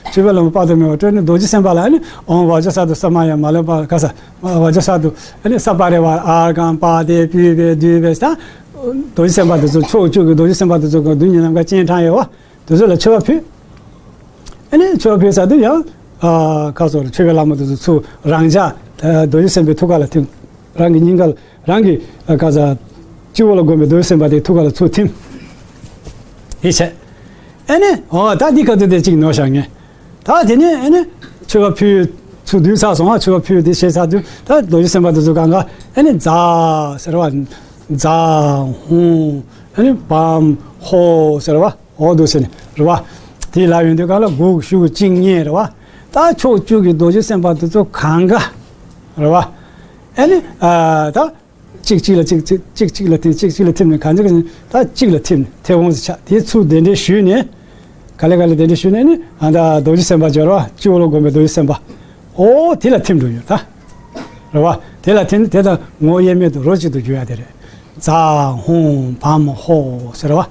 མཆོད་པའི་ལྷ་མོ་དཔག་ཏུ་མེད་པ་སྤྲོད་ནས་རྡོ་རྗེ་སེམས་དཔའ་ལ་ཨ་ནི་ཨོཾ་བཛྲ་ས་ཏྭ་ས་མ་ཡ་མ་ལ་པ་ཁ་ས་བཛྲ་ས་ཏྭ་ཨ་ནི་ས་པ་རེ་བ་ཨརྒྷཾ་པཱདྱཾ་པུཥྤེ་དྷཱུ་པེ་ས། རྡོ་རྗེ་སེམས་དཔའ་དེ་ཚོ་ཕྱོགས་བཅུ་གི་རྡོ་རྗེ་སེམས་དཔའ་དེ་ཚོ་གི་མདུན་གྱི་ནམ་མཁའ་སྤྱན་དྲངས་ཡོད་བ། དེ་ཚོ་ལ་མཆོད་པ་ཕུལ། ཨ་ནི་མཆོད་པ་ཕུལ་ཚར་དུས་ཡང་ཁ་སོགས་ལ་མཆོད་པའི་ལྷ་མོ་དེ་ཚོ་ཚུར་རང་འཇགས་རྡོ་རྗེ་སེམས་དཔའི་ཐུགས་ཀ་ལ་ཐིམ། རང་གི་སྙིང་ག་ལ། རང་གི་ཨ་ཁ་ས། སྤྱི་བོ་ལ་བསྒོམས་པའི་རྡོ་རྗེ་སེམས་དཔའ་དེ་ཐུགས་ཀ་ལ་ཚུར་ཐིམ། དེ་བྱས། ཨ་ནི་འོ་ད་འདི་ག་དུས་དེ་གཅིག་ནོར་བཞག་ངས། ད་དེ་ནས་ཨ་ནི་མཆོད་པ་ཕུལ། ཚུར་བསྡུས་ཚར་སོང་ང་མཆོད་པ་ཕུལ་དེ་བྱས་ཚར་དུས་ད་རྡོ་རྗེ་སེམས་དཔའ་དེ་ཚོ་གང་ག་ཨ་ནི་ཛཿཟེར་བ། ཛཿཧཱུྃ། ཨ་ནི་བཾ་ཧོཿཟེར་བ། འོ་འདུག་ཟེར་ནས་རེད་བ། དེ་ལབ་ཡོང་དུས་གང་ལ་དགུག་གཞུག་བཅིངས་མཉེས་རེད་བ། ད་ཕྱོགས་བཅུ་གི་རྡོ་རྗེ་སེམས་དཔའ་དེ་ཚོ་གང་ག་རེད་བ། ཨ་ནི་ཨ་ད། གཅིག་གཅིག་ལ་གཅིག་གཅིག་གཅིག་གཅིག་ལ་ཐིམ་གཅིག་གཅིག་ལ་ཐིམ་ནས་གང་ཅི་གང་ཅི་ད་གཅིག་ལ་ཐིམ་ནས་མཐེ་བོང་ཟེར་ཆགས་དེ་ཚུར་གདན་འདྲེན་ཞུས་ནས། ག་ལེ་ག་ལེ་གདན་འདྲེན་ཞུས་ནས་ནི་ཨ་ད་རྡོ་རྗེ་སེམས་དཔའ་སྦྱོར་བ་སྤྱི་བོ་ལ་བསྒོམས་པའི་རྡོ་རྗེ་སེམས་དཔའ། ཨོ་དེ་ལ་ཐིམ་འགྲོ་ཡོད་ད། རེད་བ། དེ་ལ་ཐིམ་དེ་དང་ངོ་བོ་དབྱེར་མེད་དུ་རོ་གཅིག་ཏུ་གྱུར་ཡ་དེ་རེད། ཛཿཧཱུྃ་བཾ་ཧོཿཟེར་བ།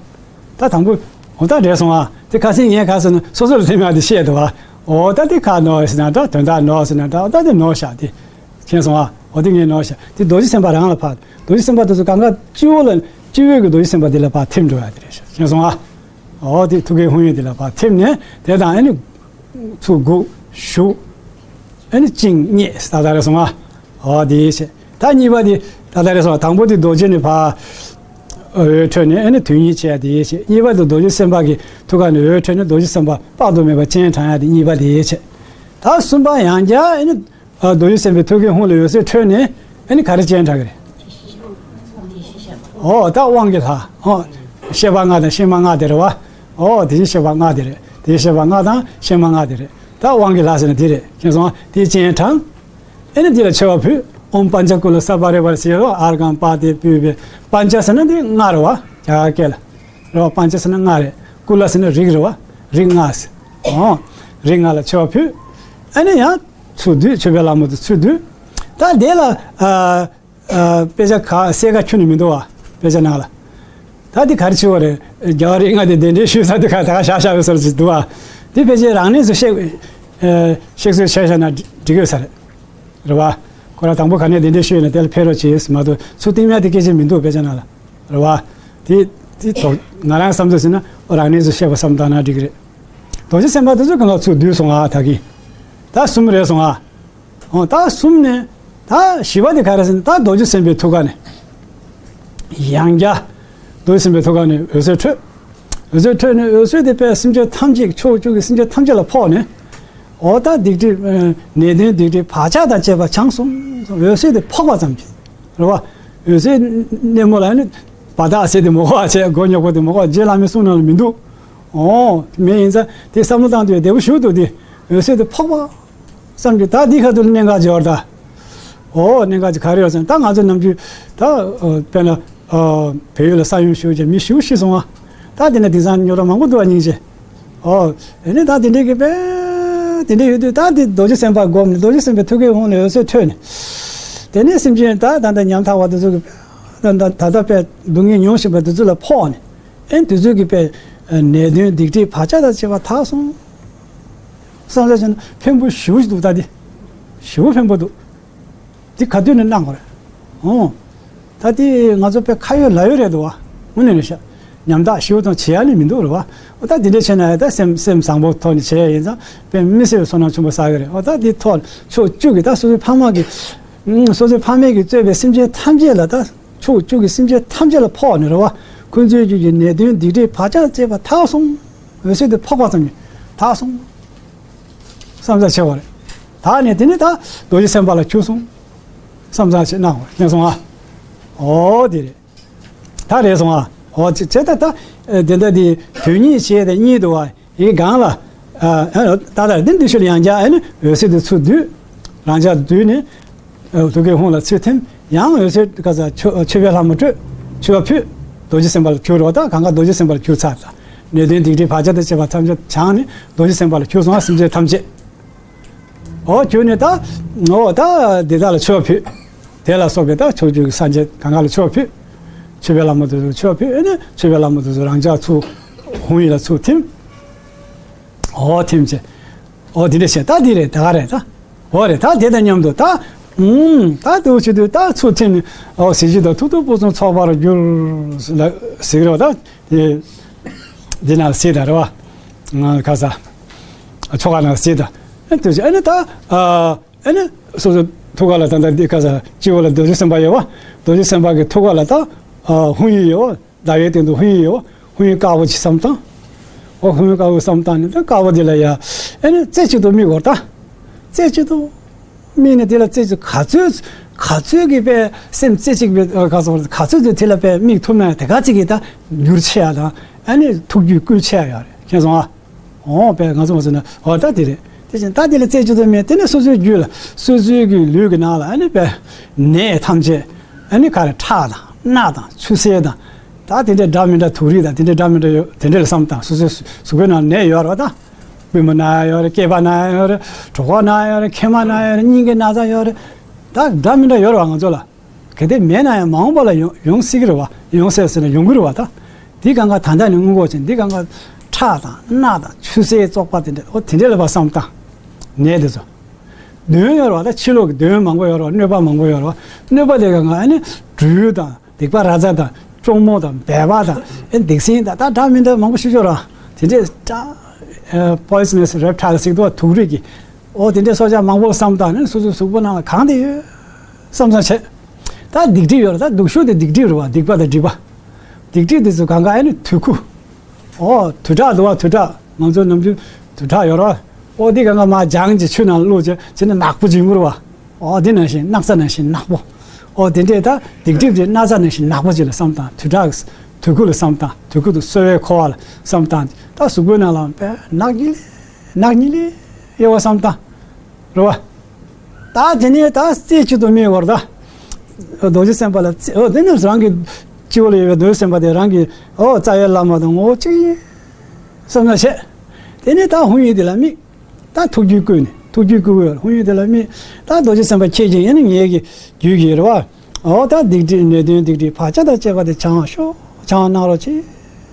ད་དང་པོ། འོ་ད་འགྲིག་སོང་ཨ། དེ་ཁ་སང་ངས་ག་ཟེར་ན་སོ་སོ་ལ་ཐིམ་ཡ་དེ་བཤད་འདུག་བ། འོ་ད་དེ་ཁ་ནོར་ཟེར་ན་འདྲ་དོན་དག་ནོར་ཟེར་ན་འདྲ་འོ་ད་དེ་ནོར་བཞག་དེ། མཁྱེན་སོང་ཨ། འོ་དེ་ངས་ནོར་བཞག་དེ་རྡོ་རྗེ་སེམས་དཔའ་རང་ལ་ཕར། རྡོ་རྗེ་སེམས་དཔའ་དེ་ཚོ་གང་ག་སྤྱི་བོ་ལ་སྤྱི་བོའི་གི་རྡོ་རྗེ་སེམས་དཔའ་དེ་ལ་ཕར་ཐིམ་འགྲོ་ཡ་དེ་རེད་ཤག་མཁྱེན་སོང་ཨ། འོ་དེ་ཐུགས་ཀའི་ཧཱུྃ་ཡིག་དེ་ལ་ཕར་ཐིམ་ནས་དེ་དང་ཨ་ནི། ཚུར་དགུག་གཞུག་ཨ་ནི་བཅིངས་མཉེས་ད་ལྟ་རེད་སོང་ཨ། འོ་དེ་བྱས། ད་གཉིས་པ་དེ་ད་ལྟ་རེད་སོང་ཨ། དང་པོ་དེ་རྡོ་རྗེ་ནས་ཕར། འོད་འཕྲོས་ནས་ཨ་ནི་དོན་གཉིས་བྱས་དེ་བྱས། གཉིས་པ་དེ་རྡོ་རྗེ་སེམས་དཔའ་གི་ཐུགས་ཀ་ནས་འོད་འཕྲོས་ནས་རྡོ་རྗེ་སེམས་དཔའ་དཔག་ཏུ་མེད་པ་སྤྱན་དྲངས་ཡ་དེ་གཉིས་པ་དེ་བྱས། ད་གསུམ་པ་ཡང་བསྐྱར་ཨ་ནི། རྡོ་རྗེ་སེམས་དཔའི་ཐུགས་ཀའི་ཧཱུྃ་ལས་འོད་ཟེར་འཕྲོས་ནས་ཨ་ནི་ག་རེ་སྤྱན་དྲངས་ཀྱི་རེད། འོ་ད་དབང་གི་ལྷ། འོ། བཤད་པ་ལྔ་དང་ཤེས་མ་ལྔ་དེ་རེད་བ། འོ་དེ་བཞིན་བཤད་པ་ལྔ་དེ་རེད། དེ་བཤད་པ་ལྔ་དང་ཤེས་མ་ལྔ་དེ་རེད། ད་དབང་གི་ལྷ་ཟེར་ན་དེ་རེད་མཁྱེན་སོང་ཨ། དེ་སྤྱན་དྲངས། ཨ་ནི་དེ་ལ་མཆོད་པ་ཕུལ། ཨོཾ་པཉྩ་ཀུ་ལ་ས་པ་རེ་བ་ཟེར་རོ། ཨརྒྷཾ་པཱདྱཾ་པུཥྤེ། པཉྩ་ཟེར་ན་དེ་ལྔ་རེད་བ། རྒྱ་གར་སྐད་ལ། རེད་བ། པཉྩ་ཟེར་ན་ལྔ་རེད། ཀུ་ལ་ཟེར་ན་རིགས་རེད་བ། རིགས་ལྔ་ཟེར། འོ། རིགས་ལྔ་ལ་མཆོད་པ་ཕུལ། ཨ་ནི་ཡང་། ཚུར་བསྡུས་མཆོད་པའི་ལྷ་མོ་དེ་ཚུར་བསྡུས། ད་དེ་ལ་ཨ་ཨ་དཔེ་ཆ་ག་གསལ་ཁ་ཁྱོན་ནས་མི་འདུག་བ། དཔེ་ཆ་ནང་ལ། ད་དེ་ག་རེ་བྱེད་བ་རེད། རྒྱལ་བ་རིགས་ལྔ་དེ་གདན་འདྲེན་ཞུས་ས་དེ་ག་ད་ག་བཞག་བཞག་ཡོད་ས་རེད་ཅིག་འདུག་བ། དེ་ཕལ་ཆེར་རང་གནས་སུ་གཤེགས་ཨ་གཤེགས་གསོལ་བྱས་བཞག་ན་འགྲིག་ཡོད་ས་རེད། རེད་བ། ཁོ་རང་དང་པོ་ག་ནས་གདན་འདྲེན་ཞུས་ཡོད་ན་དེ་ལ་ཕེབས་རོགས་བྱེད་མ་གཏོགས་ཚུར་བསྟིམ་ཡ་དེ་སྐད་ཆ་མི་འདུག་དཔེ་ཆ་ནང་ལ། རེད་བ། དེ་དེ་ཐོག་ང་རང་བསམ་ཚུལ་ཟེར་ན་ཨོ་རང་གནས་སུ་གཤེགས་པ་བསམ་བཏང་ན་འགྲིག་གི་རེད། རྡོ་རྗེ་སེམས་དཔའ་དེ་ཚོ་གང་ག་ཚུར་བསྡུས་སོང་ཨ་ད་གིན། ད་གསུམ་རེད་སོང་ཨ། འོ་ད་གསུམ་ནས་ད་བཞི་པ་དེ་ག་རེ་ཟེར་ན་ད་རྡོ་རྗེ་སེམས་དཔའི་ཐུགས་ཀ་ནས། ཡང་བསྐྱར། རྡོ་རྗེ་སེམས་དཔའི་ཐུགས་ཀ་ནས་འོད་ཟེར་འཕྲོས། འོད་ཟེར་འཕྲོས་ནས་འོད་ཟེར་དེ་དཔེ་སེམས་ཅན་ཐམས་ཅད་ཕྱོགས་བཅུ་གི་སེམས་ཅན་ཐམས་ཅད་ལ་ཕོག་ནས། འོ་ད་སྡིག་སྒྲིབ་ནད་གདོན་སྡིག་སྒྲིབ་བག་ཆགས་དང་བཅས་པ་བྱང་སོང་། འོད་ཟེར་དེ་ཕོག་པ་ཙམ་གྱིས། རེད་བ། འོད་ཟེར་སྣེ་མོ་ལ་ནི་བ་དག་ཟེར་དེ་མོ་བ་བྱས་མགོ་རྙོག་པོ་དེ་མོ་བ་རྗེ་བླ་མའི་གསུང་ནང་ལ་མི་འདུག་འོ། མེད་ཡིན་ཙང་དེ་བསམ་བློ་བཏང་དུས་བདེ་པོ་ཞུ་འདུག་དེ་འོད་ཟེར་དེ་ཕོག་པ་བསམ་གྱི་ད་འདི་ཁ་ཐུག་ལ་གནད་འགག་ཅིག་ཡོད་རེད་ད། འོ་གནད་འགག་ཅིག་ག་རེ་ཡོད་ཟེར་ན་ད་ང་ཚོ་ནམ་རྒྱུན་ད་དཔེར་ན་བལ་ཡུལ་ལ་ས་ཡོམ་ཤུགས་ཆེ་མི་ཤི་བོ་ཤི་སོང་ཨ། ད་དེ་ནས་དེང་སང་རྙོག་དྲ་མང་པོ་འདུག་ཨ་སྙིང་རྗེ། ཨོ། ཨེ་ནི་ད་དེ་འདྲའི་གི་དཔེ། དེ་འདྲའི་ཡོད་དུས་ད་དེ་རྡོ་རྗེ་སེམས་དཔའ་བསྒོམས་ནས་རྡོ་རྗེ་སེམས་དཔའི་ཐུགས་ཀའི་ཧཱུྃ་ནས་འོད་ཟེར་འཕྲོས་ནས། དེ་ནས་སེམས་ཅན་ད་ད་ལྟ་ཉམ་ཐག་པ་དེ་ཚོ་གི་ད་ད་ད་ལྟ་དཔེ་སྡུག་བསྔལ་མྱོང་བཞིན་པ་དེ་ཚོ་ལ་ཕོག་ནས། ཨེ་དེ་ཚོ་གི་དཔེ་ནད་གདོན་སྡིག་སྒྲིབ་བག་ཆགས་དང་བཅས་པ་དག་སོང་ བསམ་བློ་བྱས་ན་ཕན་པོ་ཞེ་པོ་ཞིག་འདུག་ད་འདི། ཞེ་པོ་ཕན་པོ་འདུག་འདི་ག་དུས་ནས་གནང་དགོས་རེད། ཨོ། ད་འདི་ང་ཚོ་དཔེ་ཁ་ཡོད་ལག་ཡོད་རེད་འདུག་བ། དངོས་གནས་རེད་ཤག་ཉམ་ཐག་ཞེ་པོ་དང་བྱེད་ཡ་ནི་མི་འདུག་རེད་བ། ཨོ་ད་འདི་འདྲ་བྱས་ན་ད་སེམས་སེམས་བཟང་པོ་ཐོག་ནས་བྱས་ཡ་ཡིན་ཙང་དཔེ་མི་སྲིད་པའི་བསོད་ནམས་ཆེན་པོ་བསགས་ཀྱི་རེད། ཨོ་ད་འདི་ཐོག་ཕྱོགས་བཅུ་གི་ད་སོ་སོའི་ཕ་མ་གི་སོ་སོའི་ཕ་མས་ཀྱིས་གཙོས་པའི་སེམས་ཅན་ཐམས་ཅད་ལ་ད་ཕྱོགས་བཅུ་གི་སེམས་ཅན་ཐམས་ཅད་ལ་ཕོག་ནས་རེད་བ། འཁོན་འཛིན་རྒྱུ་གི་ནད་གདོན་སྡིག་སྒྲིབ་བག་ཆགས་བཅས་པ་དག་སོང་། འོད་ཟེར་དེ་ཕོག་པ་ཙམ་གྱིས་དག་སོང་། བསམ་ཚར་ཆེ་བ་རེད། ད་ནས་དེ་ནས་ད་རྡོ་རྗེ་སེམས་དཔའ་ལ་གྱུར་སོང་། བསམ་ཚར་ཆེ་གནང་བ་རེད། སོང་ཨ། ཨོ་དེ་རེད། ད་རེད་སོང་ཨ། ཨོ་ཅེ་ཅེ་ད་ད་དེ་འདྲ་དེ་དོན་གཉིས་བྱས་ཏེ་གཉིས་འདུག་བ། ཡི་གང་ལ། ད་ལྟ་དེ་འདི་ཤུལ་ཡང་བསྐྱར་ཨ་ནི་འོད་ཟེར་དེ་ཚུར་བསྡུས། རང་འཇགས་བསྡུས་ནས། ཐུགས་ཀའི་ཧཱུྃ་ལ་ཚུར་ཐིམ། ཡང་འོད་ཟེར་ག་ས་མཆོད་པའི་ལྷ་མོ་སྤྲོས། མཆོད་པ་ཕུལ། རྡོ་རྗེ་སེམས་དཔའ་ལ་གྱུར་རོ། ད་གང་ག་རྡོ་རྗེ་སེམས་དཔའ་ལ་གྱུར་ཚར་ད། ནད་གདོན་སྡིག་སྒྲིབ་བག་ཆགས་དང་བཅས་པ་ཐམས་ཅད་བྱང་ནས་རྡོ་རྗེ་སེམས་དཔའ་ལ་གྱུར་སོང་ཨ། སེམས་ཅན་ཐམས་ཅད། ཨོ་ཁྱོད་ནི་ད། ཨོ་ད་འདི་དག་ལ་མཆོད་པ་ཕུལ། དེ་ལ་སོགས་པའི་ད་ཕྱོགས་བཅུ་གི་སངས་རྒྱས་གང་ག་ལ་མཆོད་པ་ཕུལ། མཆོད་པའི་ལྷ་མོ་དེ་ཚོ་མཆོད་པ་ཕུལ། ཨེ་ནི་མཆོད་པའི་ལྷ་མོ་དེ་ཚོ་རང་འཇགས་ཚུར་ཧཱུྃ་ཡིག་ལ་ཚུར་ཐིམ། ཨོ་ཐིམ་བྱས། ཨོ་དེ་འདྲ་བྱས་ད་འདི་རེད་ད་ག་རེད་ད། ཨོ་རེད་ད་དེ་དང་མཉམ་དུ་ད། ཨུམ་ད་དུ་ཆུ་དུ་ད་ཚུར་ཐིམ་ནས་ཨོ་གཟི་བརྗིད་དང་ཐུགས་སྟོབས་ཕུན་སུམ་ཚོགས་པར་གྱུར། ལ་ཟེར་གི་རེད་བ་ད། དེ། འདི་ན་ཟེར་ད་རེད་བ། ང་ཁ་ས། ཆོ་ག་ན་ཟེར་ད། ཨ་དེ་ཨ་ནི་ད། ཨ་ནི་སོ་སོ་ཐུགས་ཀ་ལ་ད་ད་འདི་ཁ་ས་སྤྱི་བོ་ལ་རྡོ་རྗེ་སེམས་དཔའ་ཡོད་བ། རྡོ་རྗེ་སེམས་དཔའ་གི་ཐུགས་ཀ་ལ་ད། ཧཱུྃ་ཡིག་ཡོད་བ། ཟླ་བའི་སྟེང་དུ་ཧཱུྃ་ཡིག་ཡོད་བ། ཧཱུྃ་ཡིག་དཀར་པོ་ཅིག་བསམ་བཏང་། ཨོ་ཧཱུྃ་ཡིག་དཀར་པོ་བསམ་བཏང་ནས་ད་དཀར་པོ་དེ་ལ་ཡ། ཨ་ནི་རྩེ་གཅིག་ཏུ་དམིགས་དགོས་ད། རྩེ་གཅིག་ཏུ། དམིགས་ནས་དེ་ལ་རྩེ་གཅིག་ག་ཚོད། ག་ཚོད་ཀྱི་པའི་སེམས་རྩེ་གཅིག་པའི་ག་ཚོད་ག་ཚོད་དུ་དེ་ལ་པའི་དམིགས་ཐུབ་ན་དེ་ག་ཚོད་ཀྱི་ད་འགྱུར་ཆེ་ཡ་དང་ཨ་ནི་ཐུགས་རྒྱུད་བསྐུལ་ཆེ་ཡ་ཡོད་རེད་མཁྱེན་སོང་ཨ། འོ་པའི་ང་ཚོ་མ་ཟེར་ན་འོ་ད་དེ་རེད། དེ་བཞིན་ད་དེ་ལ་རྩེ་གཅིག་ཏུ་དམིགས་དེ་ནི་སོ་སོའི་རྒྱུད་ལ་སོ་སོའི་གི་ལུས་ཀྱི་ནང་ལ་ཨ་ནི་པའི་ནད་ཐམས་ཅད་ཨ་ནི་ག་རེ་ཁྲག་དང་རྣག་དང་ཆུ་སེར་དང་ད་དེ་འདྲ་འདྲ་མི་འདྲ་དུག་རིགས་དང་དེ་འདྲ་འདྲ་མི་འདྲ་ཡོད་དེ་འདྲ་ལ་བསམ་བཏང་སོ་སོའི་གཟུགས་པོའི་ནང་ནད་ཡོད་རེད་བ་ད། པུས་མོ་ན་ཡོད་རེད། སྐེད་པ་ན་ཡོད་རེད། གྲོད་ཁོག་ན་ཡོད་རེད། མཁལ་མ་ན་ཡོད་རེད། སྙིང་གི་ན་ཚ་ཡོད་རེད། ད་འདྲ་མི་འདྲ་ཡོད་རེད་བ་ང་ཚོ་ལ། གལ་ཏེ་མེད་ན་ཡང་མ་འོངས་པ་ལ་ཡོང་ཡོང་སྲིད་ཀྱི་རེད་བ། ཡོང་སྲིད་ཟེར་ན་ཡོང་གི་རེད་བ་ད། འདི་གང་ག་ད་ལྟ་ནས་སྔོན་འགོག་བྱེད་འདི་གང་ག་ཁྲག་དང་རྣག་དང་ཆུ་སེར་བཙོག་པ་དེ་འདྲ་ཨོ་དེ་འདྲ་ལ་བ་བསམ་བཏང་། ནད་དེ་ཚོ། གདོན་ཡོད་རེད་བ་ད་ཕྱི་ལོགས་ཀྱི་གདོན་མང་པོ་ཡོད་རེད་བ་གནོད་པ་མང་པོ་ཡོད་རེད་བ། གནོད་པ་དེ་གང་ག་ཨ་ནི་སྦྲུལ་དང་། སྡིག་པ་ར་ཛ་དང་གཅོང་མོ་དང་སྦལ་པ་དང་ཨེ་སྡིག་སྲིན་དང་ད་འདྲ་མི་འདྲ་མང་པོ་ཞིག་ཡོད་རེད། དེ་འདྲས་ད་ཨེ་poisonous reptile་ཟེར་དུས་དུག་རིགས་ཀྱི་ཨོ་དེ་འདྲས་སྲོག་ཆགས་མང་པོ་བསམ་བཏང་ནས་སོ་སོའི་གཟུགས་པོ་ནང་ལ་གང་དེ་ཡོད་བསམ་བསམ་བྱས། ད་སྡིག་སྒྲིབ་ཡོད་རེད་ད་སྡུག་ཤོས་དེ་སྡིག་སྒྲིབ་རེད་བ་སྡིག་པ་དང་སྒྲིབ་པ། སྡིག་སྒྲིབ་དེ་ཚོ་གང་ག་ཨེ་ནི་དུད་ཁུ། ཨོ་དུད་ཁྲག་འདུག་བ་དུད་ཁྲག་ང་ཚོ་ནམ་རྒྱུན་དུད་ཁྲག་ཡོད་རེད་བ། ཨོ་དེ་གང་ག་མར་སྦྱངས་ཀྱི་ཆུ་ནང་བླུགས་བྱས་བྱས་ནས་ནག་པོ་བྱུང་གི་རེད་བ། ཨོ་དེ་ནང་བཞིན་སྣག་ཚ་ནང་བཞིན་ནག་པོ། ཨོ་དེ་འདྲས་ད་སྡིག་སྒྲིབ་དེ་སྣག་ཚ་ནང་བཞིན་ནག་པོ་ཅིག་ལ་བསམ་བཏང་དུད་ཁྲག་དུད་ཁུ་ལ་བསམ་བཏང་དུད་ཁུ་དང་སོལ་བའི་ཁུ་བ་ལ་བསམ་བཏང་ད་གཟུགས་པོའི་ནང་ལ་དཔེ་ནག་ཉིལ་ལེ་ནག་ཉིལ་ལེ་ཡོད་པ་བསམ་བཏང་རེད་བ། ད་དེ་ནས་ད་རྩེ་གཅིག་ཏུ་དམིགས་པར་ད་རྡོ་རྗེ་སེམས་དཔའ་ལ་རྩེ་ཨོ་དེ་ནས་རང་གི་སྤྱི་བོ་ལ་ཡོད་པའི་རྡོ་རྗེ་སེམས་དཔའ་དེ་རང་གི་ཨོ་རྩ་བའི་བླ་མ་དང་ངོ་བོ་གཅིག་ཡིན་བསམ་ན་བྱས། དེ་ནས་ད་ཧཱུྃ་ཡིག་དེ་ལ་དམིགས། ད་ཐུགས་རྒྱུད་བསྐུལ་ནས་ཐུགས་རྒྱུད་བསྐུལ་བའི་ཧཱུྃ་ཡིག་དེ་ལ་དམིགས། ད་རྡོ་རྗེ་སེམས་དཔའ་ཁྱེད་ཀྱིས་ཡིན་ན་ངེད་ཀྱི་རྒྱུད་ཀྱི་རེད་བ། འོ་ད་སྡིག་སྒྲིབ་ནད་གདོན་སྡིག་སྒྲིབ་བག་ཆགས་དང་བཅས་པ་དེ་བྱང་ཤོག་བྱང་གནང་རོགས་གྱིས།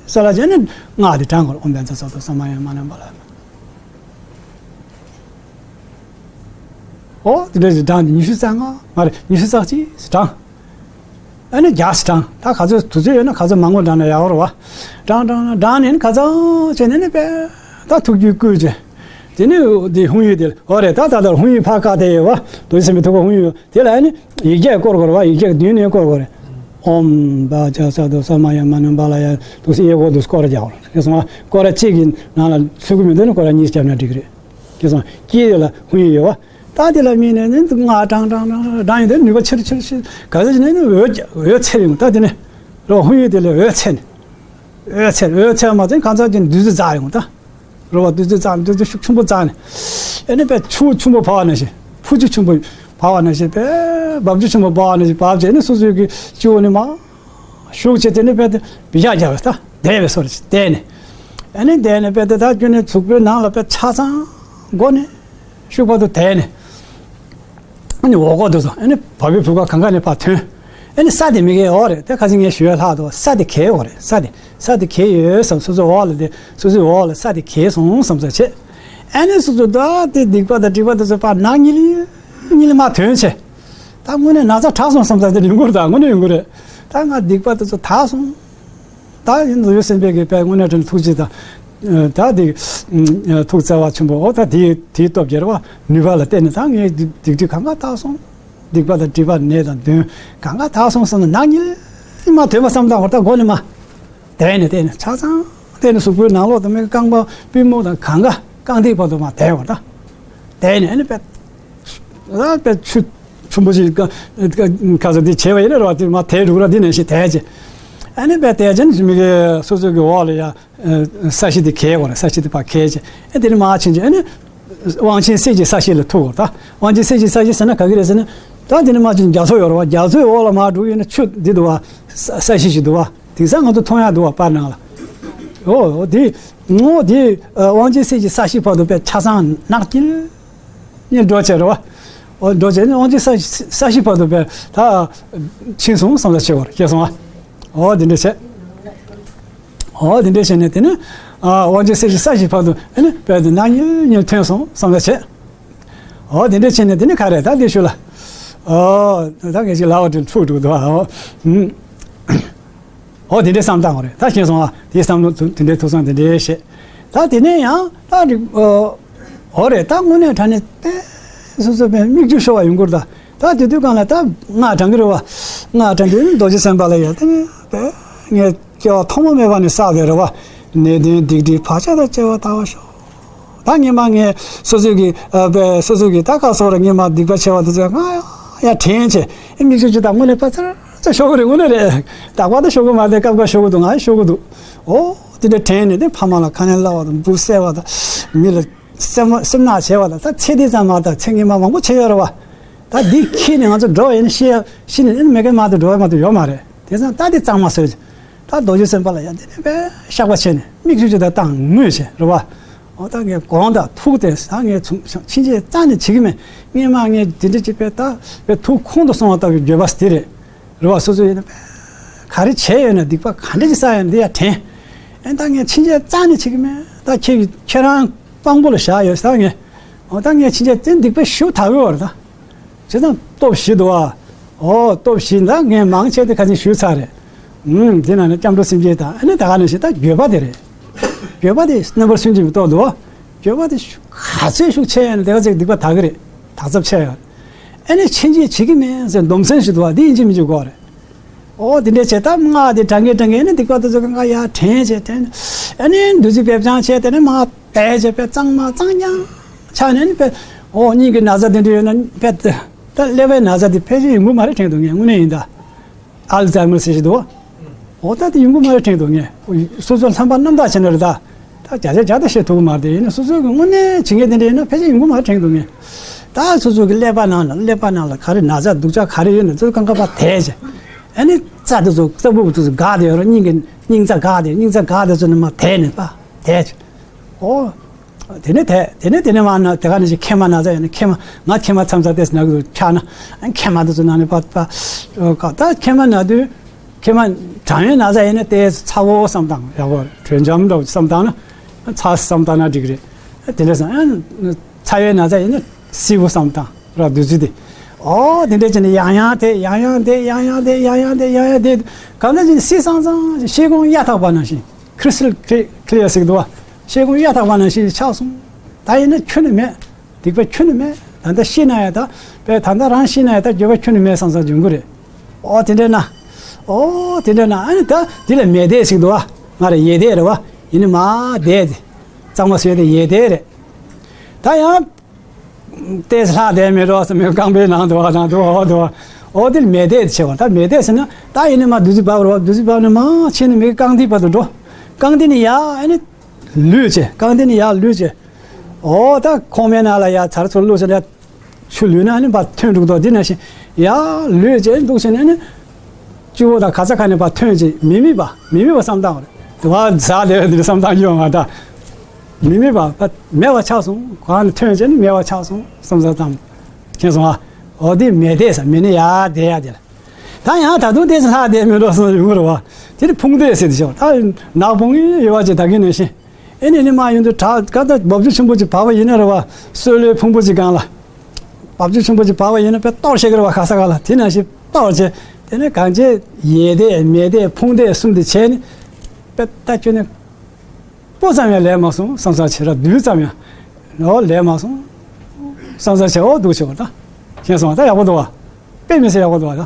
ས་ལ་བྱས་ནས་སྔགས་དེ་བགྲང་དགོས་ཨོཾ་བཛྲ་སཏྭ་ས་མ་ཡ་མ་ཎི་བ་ལ། འོ་དེ་འདྲ་ཞིག་བགྲང་ནས་ཉི་ཤུ་རྩ་ལྔ་མ་རེད་ཉི་ཤུ་རྩ་གཅིག་བགྲང་། ཨ་ནི་རྒྱགས་སུ་དྲངས། ད་ག་ཚོད་དུས་ཚོད་ཡོད་ན་ག་ཚོད་མང་པོ་དྲངས་ན་ཡག་པོ་རེད་བ། དྲངས་དྲངས་དྲངས་ནས་ནི་ག་ཚོད་བྱས་ནས་ནི་དཔེ་ད་ཐུགས་རྒྱུད་བསྐུལ་བྱས། དེ་ནི་དེ་ཧཱུྃ་ཡིག་དེ་ཨོ་རེད་ད་ད་ལྟ་ཧཱུྃ་ཡིག་ཕར་བཀག་བསྡད་ཡོད་བ། རྡོ་རྗེ་སེམས་དཔའི་ཐུགས་ཀ་ཧཱུྃ་ཡིག་ཡོད་དེ་ལ་ཨ་ནི་ཡིག་བརྒྱས་བསྐོར་དགོས་རེད་བ་ཡིག་བརྒྱས་མདུན་ནས་བསྐོར་དགོས་རེད། ཨོཾ་བཛྲ་སཏྭ་ས་མ་ཡ་མ་ཎི་བ་ལ་ཡ་འདུག་སེ་གཡས་སྐོར་འདུག་སྐོར་ར་རྒྱག་དགོས་རེད། ཁྱེད་སོང་ང་སྐོར་ར་གཅིག་གི་ནང་ལ་ཚུད་ཀྱི་མི་འདུག་ན་སྐོར་ར་གཉིས་བརྒྱབ་ན་འགྲིག་གི་རེད། ཁྱེད་སོང་ང་དཀྱིལ་དེ་ལ་ཧཱུྃ་ཡིག་ཡོད་བ། ད་དེ་ལ་དམིགས་ནས་ནི་སྔགས་བགྲང་བགྲང་བགྲང་བགྲང་ཡིན་དེ་ནུས་པ་ཆེར་ཆེར་ཆེར་ག་ཚོད་ཅིག་ནས་ནི་འོད་འོད་འཚེར་ཡོང་ད་དེ་ནས་རོ་ཧཱུྃ་ཡིག་དེ་ལས་འོད་འཚེར་ནས་འོད་འཚེར་འོད་འཚེར་མ་ཚད་གང་ཚ་ཅིག་བདུད་རྩི་འཛག་ཡོང་ད་རོ་བ་བདུད་རྩི་འཛག་བདུད་རྩི་ཤུགས་ཆེན་པོ་འཛག་ནས་ཨེ་ནི་དཔེ་ཆུ་ཆེན་པོ་བབས་པ་ནང་བཞིན་ཕུ་ཆུ་ཆེན་པོ་བབས་པ་ནང་བཞིན་དཔེ་འབབ་ཆུ་ཆེན་པོ་བབས་པ་ནང་བཞིན་བབས་བྱས་ནས་སོ་སོའི་གི་སྤྱི་བོ་ནས་མར་ཞུགས་བྱས་དེ་ནས་དཔེ་དེ་བི་ཤ་རྒྱབ་ད་བསྡད་པའི་སོར་བསྡད་ནས་ཨེ་ནི་བསྡད་ནས་དཔེ་དེ་ད་ཁྱོད་ནས་གཟུགས་པོའི་ནང་ལ་དཔེ་ཆ་ཚང་སྒོ་ནས། ཤུགས་པ་དུ་དེད་ནས། ཨ་ནི་འོག་སྒོ་དུ་སོང་ཨ་ནི་བ་སྤུའི་བུ་ག་གང་ག་ནས་ཕར་ཐོན། ཨ་ནི་ས་དེ་མི་གའི་འོག་རེད་དེ་ཁ་སང་ངས་ཞུ་བའི་ལྷག་ཏུ་ས་དེ་གས་འོག་རེད་ས་དེ་ས་དེ་གས་ཡོད་བསམ་སོ་སོའི་འོག་ལ་དེ་སོ་སོའི་འོག་ལ་ས་དེ་གས་སོང་བསམ་ས་བྱེད། ཨ་ནི་སོ་སོ་ད་དེ་སྡིག་པ་དང་སྒྲིབ་པ་དེ་ཚོ་ཕར་ནག་ཉིལ་ཉིལ་མ་ཐོན་བྱས། ད་དངོས་གནས་ན་ཚ་དྲག་སོང་བསམ་ས་དེ་ཡོང་གི་རེད། ད་དངོས་གནས་ཡོང་གི་རེད། ད་ང་སྡིག་པ་དེ་ཚོ་དག་སོང་། ད་ཡིན་འདུག་ཡོད་སེམས་པའི་གི་དཔེ་དངོས་གནས་དྲན་ཐུགས་རྗེ་དང་། ད་དེ་ཐུགས་བརྩེ་བ་ཆེན་པོ་འོ་ད་དེའི་དེའི་སྟོབས་རྒྱལ་བ་ནུས་པ་ལ་བརྟེན་ནས་ད་ངའི་སྡིག་སྒྲིབ་གང་ག་དག་སོང་། སྡིག་པ་དང་སྒྲིབ་པ་ནད་དང་གདོན་གང་ག་དག་སོང་བསམ་ན་ནག་ཉིལ་མ་ཐོན་པ་བསམ་དང་བར་ད་མགོ་ནས་མ། དེ་ནས་དེ་ནས་ཆ་ཚང་དེ་ནས་གཟུགས་པོའི་ནང་ལོགས་དང་མིག་རྐང་པ་པུས་མོ་དང་གང་ག་རྐང་མཐིལ་བར་དུ་མ་དེ་བར་ད། དེ་ནས་ཨ་ནི་པད། ཨ་པད་ཆུ་ཆུ་མོ་ཞིག་ག་ག་ས་དེ་བྱས་པ་ཡིན་ན་རེད་བ། དེ་མ་དེ་རུག་ར་དེ་ནས་ཞིག་དེ་ཅེ། ཨ་ནི་པད་དེ་ཅེ་ནས་མི་གི་སོ་སོ་གི་འོག་ལ་ཡ་ས་གཞི་དེ་གས་བར་ས་གཞི་དེ་ཕར་གས་ཅེ། ཨ་དེ་ནས་མ་ཕྱིན་ཅེ་ཨ་ནི། དབང་ཆེན་གསེར་གྱི་ས་གཞི་ལ་ཐུག་བར་ད། དབང་ཆེན་གསེར་གྱི་ས་གཞི་ཟེར་ན་ག་གི་རེད་ཟེར་ན། ད་དེ་ནས་མ་ཕྱིན་རྒྱ་མཚོ་ཡོད་རེད་བ། རྒྱ་མཚོའི་འོག་ལ་མ་འགྲོ་ཡིན་ན་ཆུ་འདི་འདུག་བ། ས་ས་གཞི་ཞིག་འདུག་བ། དེང་སང་ང་ཚོ་མཐོང་ཡག་འདུག་བ་པར་ནང་ལ། ཨོ་དེ། ངོ་དེ། དབང་ཆེན་གསེར་གྱི་ས་གཞི་བར་དུ་པས་ཆ་ཚང་ནག་ཉིལ། ཉིལ་འགྲོ་བྱས་རེད་བ། ཨོ་འགྲོ་བྱས་ནས་དབང་ཆེན་ས་ས་གཞི་བར་དུ་པས་ད། ཕྱིན་སོང་བསམ་ས་ཆེ་བར་སྐྱེས་སོང་བ། ཨོ་དེ་འདྲ་བྱས། ཨོ་དེ་འདྲ་བྱས་ནས་དེ་ནི། དབང་ཆེན་གསེར་གྱི་ས་གཞི་བར་དུ་ཨ་ནི་པས་དེ་ནག་ཉིལ་ཉིལ་ཐོན་སོང་བསམ་ས་བྱས། ཨོ་དེ་འདྲ་བྱས་ནས་དེ་ནི་ག་རེ་ད་དེ་ཞུ་ལ། ཨོ་ད་ངས་ཅིག་ལབ་པ་དེ་འཁྲུག་འགྲོ་འདུག་ཨ། ཨོ། ཨོ་དེ་འདྲའི་བསམ་སྟངས་རེད། ད་ཤེས་སོང་ཨ། དེའི་བསམ་བློ་དེ་འདྲའི་ཐུགས་བསམ་དེ་འདྲའི་བཤད། ད་དེ་ནས་ཡང་ད་རིག་ཨོ་རེད། ད་དངོས་གནས་དྲང་གནས་དཔེ་སོ་སོ་པའི་མིག་ཆུ་ཤོར་བ་ཡོང་གི་རེད། ད་ད་དེ་དུས་གང་ལ་ད་སྔགས་བགྲང་གི་རེད་བ། སྔགས་བགྲང་དུས་རྡོ་རྗེ་སེམས་དཔའ་ལ་ཡ་དེ་ནས་དཔེ་ངས་སྐྱེ་བ་ཐོག་མ་མེད་པ་ནས་བསགས་པའི་རེད་བ། ནད་གདོན་སྡིག་སྒྲིབ་བག་ཆགས་དང་བཅས་པ་དག་པར་ཤོག་ད་ངས་མ་ངས་སོ་སོ་གི་ཨ་པའི་སོ་སོ་གི་ད་ཁ་སོགས་ར་ངས་མ་སྡིག་པ་ཆེ་བ་དེ་ཚོ་ང་ཡ་དྲན་བྱས། ཨེ་མིག་ཆུ་ཆུ་ད་དངོས་གནས་པ་ཚར་ཚར་ཤོར་གི་རེད། དངོས་གནས་རེད། རྟག་པར་ད་ཤོར་གི་མ་རེད། སྐབས་འགའ་ཤོར་གི་འདུག་ང་ཡང་ཤོར་གི་འདུག་ཨོ་དེ་འདྲ་དྲན་ནས་དེ་ཕ་མ་ལ་ཁ་ནས་སླ་བ་དང་འབུ་བསད་པ་དང་མི་ལ་སེམས་སེམས་ནག་བྱས་པ་དང་ད་ཚེ་འདི་ཙམ་མ་ད་ཚེ་སྔོན་མ་མང་པོ་བྱས་ཡོད་རེད་བ། ད་འདི་ཁྱེར་ནས་ང་ཚོ་འགྲོ་བ་ཡིན་ན་ཤི་ཤི་ནས་ཨེ་མེད་མཁན་མ་གཏོགས་འགྲོ་བ་མ་གཏོགས་ཡོད་མ་རེད། དེ་ཙང་ད་འདི་གཙང་མ་བཟོས། ད་རྡོ་རྗེ་སེམས་དཔའ་ལ་ཡང་དེ་ནས་དཔེ་བཤགས་པ་བྱས་ནས་མིག་ཆུ་ཆུ་དང་བཏང་ངུས་བྱས་རེད་བ། འོ་ད་ངས་དགོངས་དག་ཐུགས་དེ་ཟ་ངས་ཕྱིན་ཆད་རྩ་ནས་བྱེད་ཀྱི་མེད། སྔས་མ་ངས་འདི་འདྲ་བྱེད་པས་ད་དཔེ་ཐུགས་ཁོང་དུ་སོང་བ་ལྟ་བུའི་འགྱོད་པ་དེ་རེད། རེད་བ། སོ་སོ་ཡིན་ན་དཔེ་ག་རེ་བྱས་ཡོད་ན་སྡིག་པ་ག་འདྲ་ཅིག་བསགས་ཡོད་ན་འདི་ཡང་དྲན། ཨེ་ད་ངས་ཕྱིན་ཆད་རྩ་ནས་བྱེད་ཀྱི་མེད། ད་ཁྱེད་ཀྱི་ཁྱེད་རང་དཔང་པོ་ལ་བཞག་ཡོད་ཟེར་ངས། འོ་ད་ངས་ཕྱིན་ཆད་དེ་སྡིག་པ་ཞུ་ད་གི་བར་ད། བྱས་ཙང་སྟོབས་བཞི་འདུག་ཨ། ཨོ་སྟོབས་བཞི་འདི་ངས་མང་ཆེ་དེ་ཁ་སང་ཞུས་ཚར་རེད། ཨུམ་དེ་ནང་ནས་སྐྱབས་འགྲོ་སེམས་བསྐྱེད་དང་ཨ་ནི་ད་ག་ནང་བཞིན་ད་འགྱོད་པ་དེ་རེད། འགྱོད་པ་དེ་རྣམ་པར་སུན་འབྱིན་པའི་སྟོབས་འདུག་ཨ། འགྱོད་པ་དེ་ག་ཚོད་ཤུགས་ཆེ་ཡང་དེ་ག་ཚོད་སྡིག་པ་དག་གི་རེད། དག་ཚབས་ཆེ་ཡང་། ཨ་ནི་ཕྱིན་ཆད་བྱེད་ཀྱི་མེད་ཟེར་སྡོམ་སེམས་ཞིག་འདུག་ཨ། དེ་ཡིན་གཅིག་མིན་གཅིག་དགོས་རེད། ཨོ་དེ་འདྲས་བྱས་ད་སྔགས་དེ་བགྲང་གིན་བགྲང་གིན་ཨ་ནི་སྡིག་པ་དེ་ཚོ་གང་ག་ཡར་དྲན་བྱས་དྲན། ཨ་ནི་བདུད་རྩི་བེབ་སྦྱང་བྱས་དེ་ནས་མར་བལ་བྱས་པས་གཙང་མ་གཙང་རྐྱང་ཆགས་ནས་ནི་དཔེ། ཨོ་སྙིང་གི་ན་ཚ་དེ་འདྲ་ཡོད་ན་དཔེ་ད་ཀླད་པའི་ན་ཚ་དེ་ཕལ་ཆེར་ཡོང་གི་མ་རེད་དྲན་འདུག་ངས་དངོས་གནས་ཡིན་ད། ཨལ་ཛའི་མར་ཟེར་ཞིག་འདུག་ཨོ་ད་དེ་ཡོང་གི་མ་རེད་དྲན་འདུག་ངས། སོ་སོ་ལྷན་པ་རྣམ་དག་བྱས་ན་རེད་ད། ད་བརྒྱ་ཆ་བརྒྱ་ད་བཤད་ཐུབ་ཀྱི་མ་རེད་དེ། ཡིན་ན་སོ་སོ་གི་དངོས་གནས་བྱེད་མཁན་དེ་འདྲ་ཡིན་ན་ཕལ་ཆེར་ཡོང་གི་མ་རེད་དྲན་འདུག་ངས། ད་སོ་སོ་གི་ཀླད་པ་ནང་ལ་ཀླད་པ་ནང་ལ་ག་རེ་ན་ཚ་སྡུག་ཅག་ག་རེ་ཡོད་ན་ཚོ་གང་ག་པ་དེད་བྱས། ཨ་ནི་རྩ་དེ་ཚོ་རྩ་སྦུབ་དེ་ཚོ་འགག་དེ་ཡོད་རེད། སྙིང་གི་སྙིང་རྩ་འགག་དེ་སྙིང་རྩ་འགག་དེ་ཚོ་ནི་མར་དེད་ནས་པ་དེད་བྱས། ཨོ། དེ་ནས་དེ་དེ་ནས་དེ་ནས་མ་ན་དེ་ག་ནས་ཅིག་མཁལ་མ་ན་ཚ་ཡོད་ན་མཁལ་མ་ང་མཁལ་མ་མཚམས་མཚམས་ཏོག་ཙམ་ན་གི་འདུག་ཆགས་ན། ཨ་མཁལ་མ་དེ་ཚོ་ནང་ནས་པ་པ། ཨོ་ད་མཁལ་མ་ན་དུས། མཁལ་མ་གྲང་ཡོད་ན་ཚ་ཡིན་ན་དེ་ཚ་བོ་བསམ་བཏང་ཡག་པོ་རེད། དྲོད་འཇམ་འདྲ་བོ་བསམ་བཏང་ན་ཚ་བསམ་བཏང་ན་འགྲིག་གི་རེད། དེ་འདྲ་བསམ་ཨ་ཚ་ཡོད་ན་ཚ་ཡིན་ན་བསིལ་བོ་བསམ་བཏང་ར་བདུད་རྩི་དེ། ཨོ་དེ་འདྲ་བྱས་ནས་ཡང་ཡང་དེ་ཡང་ཡང་དེ་ཡང་ཡང་དེ་ཡང་ཡང་དེ་ཡང་ཡང་དེ་གང་འདྲ་བྱས་ནས་བསིལ་སང་སང་ཤེལ་སྒོང་གཡའ་དག་པ་ནང་བཞིན་ཁྲི་སིལ་ཁི་ལི་ཡ་ཟེར་གི་འདུག་བ། ཤེལ་སྒོང་གཡའ་དག་པ་ནང་བཞིན་ཆགས་སོང་། ད་ཡིན་ན་ཁྱོན་ནས་མེད། སྡིག་པ་ཁྱོན་ནས་མེད། ད་ལྟ་ཤི་ན་ཡང་ད་དཔེ་ད་ལྟ་རང་ཤི་ན་ཡང་ད་འགྱོད་པ་ཁྱོན་ནས་མེད་བསམ་བསམ་འབྱུང་གི་རེད། ཨོ་དེ་འདྲ་ན། ཨོ་དེ་འདྲ་ན་ཨ་ནི་ད་དེ་ལ་མེ་དད་ཟེར་གི་འདུག་བ། ང་ར་ཡེ་དད་རེད་བ། ཡིན་ནི་མ་དད་དེ། གཙང་མ་བཟོས་ཏེ་ཡེ་དད་རེད། ད་ཡང་། ཏོག་ཙམ་ལྷག་བསྡད་མེད་འགྲོ་བསམ་པའི་རྐང་པའི་ནང་དུ་བ་ནང་དུ་བ་འོ་དུ་བ། ཨོ་དེ་ལ་མེ་དད་ཆེ་བ། ད་མེ་དད་ཟེར་ན་ད་ཡིན་ནི་མ་བདུད་རྩི་འབབ་རེད་བ། བདུད་རྩི་འབབ་ནས་མར་ཕྱིན་ནས་མི་གི་རྐང་མཐིལ་བར་དུ་འགྲོ། རྐང་མཐིལ་ནས་ཡར་ཨ་ནི། ལུད་བྱས། རྐང་མཐིལ་ནས་ཡར་ལུད་བྱས། ཨོ་ད་ཁོག་མའི་ནང་ལ་ཡར་ཚར་ཚུར་བླུགས་ཟེར་ན་ཆུ་ལུད་ན་ཨ་ནི་ཕར་ཐོན་འགྲོ་གི་འདུག་འདི་ནང་བཞིན་ཡར་ལུད་བྱས་འདུག་བྱས་ནས་ཨ་ནི། སྤྱི་བོ་དང་ག་ས་ག་ནས་ཕར་ཐོན་བྱས་མི་དམིགས་པ་མི་དམིགས་པ་བསམ་བཏང་བ་རེད། དེ་བ་ཟ་དེ་བ་འདི་བསམ་བཏང་རྒྱུ་ཡོང་བ་ད། མི་དམིགས་པ་ཕར་མེད་པ་ཆགས་སོང་། གང་ནས་ཐོན་བྱས་ནས་མེད་པ་ཆགས་སོང་བསམ་བསམ་བཏང་། མཁྱེན་སོང་ཨ། འོ་དེ་མེ་དད་ཟེར་མེ་ནས་ཡར་དེད་ཡ་དེ་ལ། ད་ཡང་ད་དུང་དེ་ཚོ་ལྷག་དེ་མི་འགྲོ་སོང་ཡོང་གི་རེད་བ། དེ་ནི་ཕུང་དེད་ཟེར་དེ་ཤོག་ད་ནག་ཕུང་ཡོད་པ་ཅིག་ད་གིན་ནང་བཞིན། ཨེ་ནི་ནི་མ་ཡོང་དུས་གྲགས་ཀ་ད་རྦབ་ཆུ་ཆེན་པོ་ཅིག་བབས་པ་ཡིན་ན་རེད་བ། སོལ་ལོའི་ཕུང་པོ་ཅིག་སྒང་ལ། རྦབ་ཆུ་ཆེན་པོ་ཅིག་བབས་པ་ཡིན་ན་དཔེ་གཏོར་བྱེད་ཀྱི་རེད་བ། ག་ས་ག་ལ། དེ་ནང་བཞིན་གཏོར་བྱེད། དེ་ནས་གང་བྱེད་ཡས་དེ་མས་དེ་ཕུང་དེ་གསུམ་དེ་བྱས་ནི། དཔེ་ད་ཁྱོད་ནི་སྤུ་ཙམ་ཡང་ལས་མ་སོང་བསམ་ས་བྱེད་ར། རྡུལ་ཙམ་ཡང་ཨོ་ལས་མ་སོང་བསམ་ས་བྱེད། ཨོ་འདུག་བྱེད་པ་ད། མཁྱེན་སོང་བ། ད་ཡག་པོ་འདུག་བ། དཔེ་མི་སྲིད་ཡག་པོ་འདུག་བ་ད།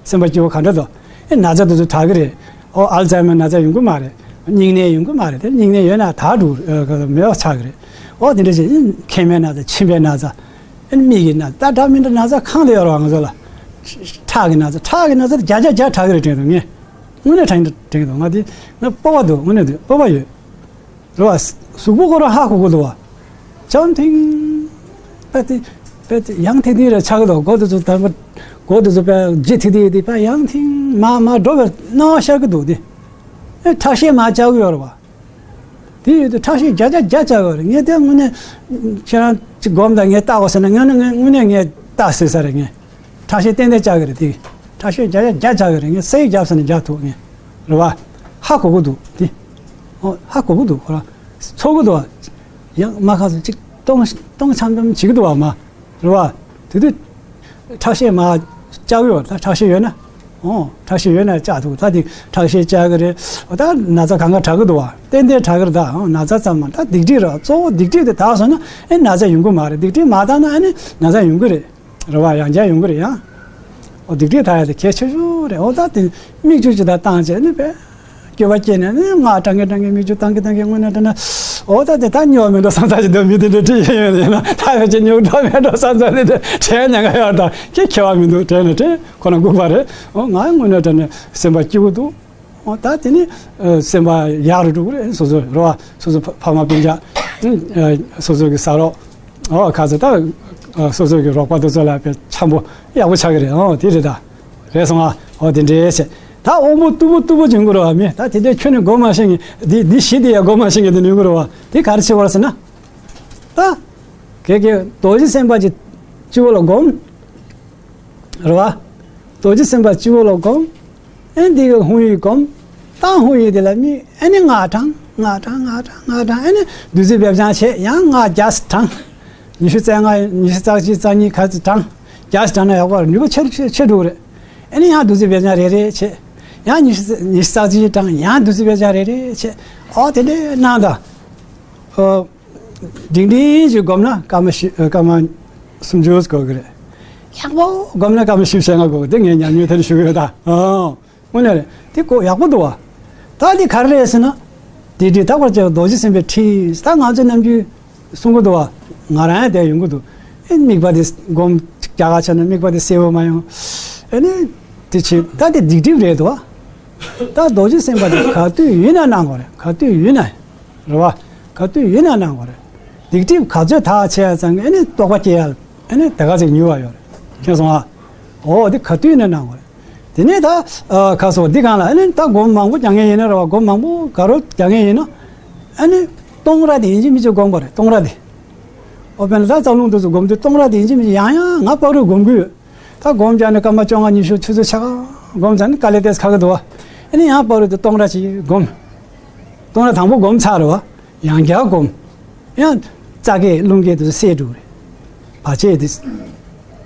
སེམས་པ་སྐྱིད་པོ་ག་འདྲ་འདུག་ཨེ་ན་ཚ་དེ་ཚོ་དྲག་གི་རེད། ཨོ་ཨལ་ཛའི་མར་ན་ཚ་ཡོང་གི་མ་རེད། སྙིང་ནད་ཡོང་གི་མ་རེད། དེ་སྙིང་ནད་ཡོད་ན་དག་འགྲོ་གི་རེད། མེད་པ་ཆགས་གི་རེད། ཨོ་དེ་འདྲ་བྱས་མཁལ་མའི་ན་ཚ། མཆིན་པའི་ན་ཚ། ཨེ་མིག་གི་ན་ཚ། ད་འདྲ་མི་འདྲ་ན་ཚ་གང་དུ་ཡོད་རེད་བ། ང་ཚོ་ལ་ཁྲག་གི་ན་ཚ། ཁྲག་གི་ན་ཚ་དེ་བརྒྱ་ཆ་བརྒྱ་དྲག་གི་རེད་དྲན་འདུག་ངས། དངོས་གནས་དྲན་དྲན་གི་འདུག་ང་དེ་ང་སྤོབས་པ་འདུག་དངོས་གནས་འདུག་སྤོབས་པ་ཡོད། རེད་བ། གཟུགས་པོ་ཁོ་རང་ཧ་གོ་གི་འདུག་བ། བྱམས་ཐིང་། པད་དེ། པད་དེ་ཡང་ཐིང་ཐིང་རེ་ཆགས་ཀྱི་འདུག་མགོ་དེ་ཚོ་དང་པོ། མགོ་དེ་ཚོ་པད་ལྗིད་ཐིང་ཐིང་དེ་པད་ཡང་ཐིང་མ་མ་འགྲོ་བའི་སྣང་བ་ཤར་གྱི་འདུག་དེ། ཨེ་ཁྲག་ཤེད་མ་བཅག་གི་ཡོད་རེད་བ། དེ་ཡོད་དུས་ཁྲག་ཤེད་བརྒྱ་ཆ་བརྒྱ་བཅག་གི་ཡོད་རེད། ངས་དེ་དངོས་གནས་ཁྱེད་རང་ཅིག་སྒོམ་དང་ངས་བལྟ་དགོས་ཟེར་ན། ངས་ནི་ངས་དངོས་གནས་ངས་བལྟ་སྲིད་ས་རེད་ངས། ཁྲག་ཤེད་ཏན་ཏན་བཅག་གི་རེད་དེ། ཁྲག་ཤེད་བརྒྱ་ཆ་བརྒྱ་བཅག་གི་རེད། ངས་སའི་རྒྱབ་ས་ནས་རྒྱག་ཐུབ་ངས། རེད་བ། ཧ་གོ་གི་འདུག་དེ། ཨོ་ཧ་གོ་གི་འདུག་ཁོ་རང་ཚོར་གི་འདུག་བ། ཡང་མ་ཁ་སང་ཅིག་སྟོང་སྟོང་འཆམ་འཆམ་བྱེད་ཀྱི་འདུག་བ་མ། རེད་བ། དེ་དུས་ཁྲག་ཤེད་མ་བཅག་ཡོད་ད། ཁྲག་ཤེད་ཡོད་ན། ཨོ་ཁྲག་ཤེད་ཡོད་ན་བཅག་ཐུབ། ད་དེ་ཁྲག་ཤེད་བཅག་གི་རེད། ཨོ་ད་ན་ཚ་གང་ག་དྲག་གི་འདུག་བ། ཏན་ཏན་དྲག་གི་རེད་ད། ཨོ་ན་ཚ་ཙམ་མ། ད་སྡིག་སྒྲིབ་རེད་བ། གཙོ་བོ་སྡིག་སྒྲིབ་དེ་དག་སོང་ན་ཨེ་ན་ཚ་ཡོང་གི་མ་རེད། སྡིག་སྒྲིབ་མ་དག་ན་ཨ་ནི་ན་ཚ་ཡོང་གི་རེད། རེད་བ། ཡང་བསྐྱར་ཡོང་གི་རེད་ཡང་། ཨོ་སྡིག་སྒྲིབ་དག་ཡ་དེ་གལ་ཆེ་ཤོས་རེད། ཨོ་ད་དེ་མིག་ཆུ་ཅིག་ད་བཏང་བྱས་ནི་བས། སྐྱོ་བ་སྐྱེས་ནས་ནི་ང་གྲང་གི་གྲང་གི་མིག་ཆུ་བཏང་གི་བཏང་གི་དངོས་གནས་དྲན་ན། ཨོ་ད་དེ་ད་སྨྱོ་མི་འགྲོ་བསམ་ཚར་ཞིག་འདུག་མི་དེ་འདྲ་ཁྲིད་ཡོད་ཡོད་ཡིན་ན་ད་ཡོད་ཅིག་སྨྱོ་འགྲོ་མེད་འགྲོ་བསམ་ཚར་དེ་དྲན་ཉན་ག་ཡོད་ད། ཁྱེད་ཁྱེད་བ་མི་འདུག་དྲན་ནས་དྲན་ཁོ་ན་སྒུག་པ་རེད། ཨོ་ང་དངོས་གནས་དྲན་ནས་སེམས་པ་སྐྱིད་པོ་འདུག་ཨོ་ད་དེ་ནི་ཨ་སེམས་པ་ཡག་རུ་འགྲོ་གི་རེད། སོ་སོ་རེད་བ། སོ་སོ་ཕ་ཕ་མ་སྤུན་ཀྱག་ཨ་སོ་སོ་གི་ས་རོགས། ཨོ་ཁ་ཚོ་ད་ཨ་སོ་སོ་གི་རོགས་པ་དེ་ཚོ་ལ་དཔེ་འཆམ་པོ་ཡག་པོ་ཆགས་ཀྱི་རེད། ཨོ་དེ་རེད་ད། རེད་སོང་ཨ། ཨོ་དེ་འདྲས་བྱས། ད་དབང་པོ་རྟུལ་པོ་རྟུལ་པོ་ཅིག་ཡོང་གི་རེད་བ། མི་ད་དེ་འདྲས་ཁྱོད་ནི་སྒོམ་མ་ཤེས་ངེས་འདི་འདི་ཞི་དེ་ཡ་སྒོམ་མ་ཤེས་ངེས་དེ་ནི་ཡོང་གི་རེད་བ། དེ་ག་རེ་བྱེད་དགོས་རེད་ཟེར་ན། ད་གེ་གེ་རྡོ་རྗེ་སེམས་དཔའ་གྱི་སྤྱི་བོ་ལ་སྒོམ། རེད་བ། རྡོ་རྗེ་སེམས་དཔའ་སྤྱི་བོ་ལ་སྒོམ། ཨེ་འདི་གི་ཧཱུྃ་ཡིག་སྒོམ། ད་ཧཱུྃ་ཡིག་དེ་ལ་མི་ཨེ་ནི་སྔགས་བགྲང་སྔགས་བགྲང་སྔགས་བགྲང་སྔགས་བགྲང་། ཨེ་ནི་བདུད་རྩི་སྦས་སྦྱང་བྱས། ཡང་སྔགས་བརྒྱ་ཙམ་བགྲང་། ཉི་ཤུ་རྩ་ལྔ་ཉི་ཤུ་རྩ་གཅིག་རྩ་གཉིས་ག་ཚོད་བགྲང་། བརྒྱ་ཙམ་བགྲང་ན་ཡག་པོ་རེད། ནུས་པ་ཆེ་ཆེ་ཆེ་འགྲོ་གི་རེད། ཨེ་ནི་ཡང་བདུད་རྩི་སྦས་སྦྱང་རེ་རེ་བྱས། ཡང་ཉི་ཤུ་ཉི་ཤུ་རྩ་གཅིག་བགྲང་། ཡང་བདུད་རྩི་སྦས་སྦྱང་རེ་རེ་བྱས། ཨོ་དེ་འདྲས་གནང་དང་། ཨོ། འབྲིང་འབྲིང་ཞིག་སྒོམ་ན་སྐར་མ་བཞི་སྐར་མ་སུམ་ཅུ་འགོར་གི་རེད། ཡག་པོ་སྒོམ་ན་སྐར་མ་བཞི་བཅུ་ཞེ་ལྔ་འགོར་གི། དེ་ངས་ཉམས་མྱོང་དེ་ནས་ཞུ་གི་ཡོད་ད། ཨོ། དངོས་གནས་རེད། དེ་ཀོ་ཡག་པོ་འདུག་བ། ད་དེ་ག་རེ་རེད་ཟེར་ན། དེ་དེ་ད་བར་ཆད་རྡོ་རྗེ་སེམས་དཔའི་ཁྲིད་ད་ང་ཚོས་ནམ་རྒྱུན་གསུང་གི་འདུག་བ། ང་རང་ཡང་དེ་ཡོང་གི་འདུག་ཨེ་དམིགས་པ་དེ་སྒོམ་རྒྱ་གར་ཆ་ན་དམིགས་པ་དེ་གསལ་བོ་མ་ཡོང་། ཨེ་ནི་དེ་ཆེ་ད་དེ་སྡིག་སྒྲིབ་རེད་འདུག་བ། ད་རྡོ་རྗེ་སེམས་དཔའ་དེ་ག་དུས་ཡིན་ན་གནང་དགོས་རེད། ག་དུས་ཡིན་ན། རེད་བ། ག་དུས་ཡིན་ན་གནང་དགོས་རེད། སྡིག་སྒྲིབ་ག་ཚོད་དག་ཆེ་ཡ་ཙང་ཨེ་ནི་རྟོགས་པ་སྐྱེ་ཡ་ཨེ་ནི་དེ་ག་ཚོད་ཉུལ་བ་ཡོད་རེད། མཁྱེན་སོང་ཨ། འོ་དེ་ག་དུས་ཡིན་ན་གནང་དགོས་རེད། དེ་ནས་ད་ཨ་ཁ་སོ་འདི་གང་ལ་ཨེ་ནི་ད་སྒོམ་མང་པོ་རྒྱག་མཁན་ཡིན་ན་རེད་བ། སྒོམ་མང་པོ་དགའ་རབ་རྒྱག་མཁན་ཡིན་ན་ཨེ་ནི་གཏོང་ར་དེ་ཡིན་གཅིག་མིན་གཅིག་སྒོམ་དགོས་རེད། གཏོང་ར་དེ། འོ་དཔེར་ན་ད་རྩ་རླུང་དེ་ཚོ་སྒོམ་དུས་གཏོང་ར་དེ་ཡིན་གཅིག་མིན་གཅིག་ཡང་ཡང་ང་བར་དུ་སྒོམ་གི་ཡོད། ད་སྒོམ་རྒྱག་ནས་སྐར་མ་བཅོ་ལྔ་ཉི་ཤུ་ཆུ་ཚོད་ཕྱེད་ཀ་སྒོམ་ཚར་ནས་དཀའ་ལས་ཏོག་ཙམ་ཁག་གི་འདུག་བ། ཨ་ནི་ཡང་བར་དུ་གཏོང་ར་ཅིག་སྒོམ། གཏོང་ར་དང་པོ་སྒོམ་ཚར་རེད་བ། ཡང་བསྐྱར་སྒོམ། ཡང་རྩ་སྐད་རླུང་སྐད་དེ་ཚོ་སད་འགྲོ་གི་རེད། བར་ཆད་དེ་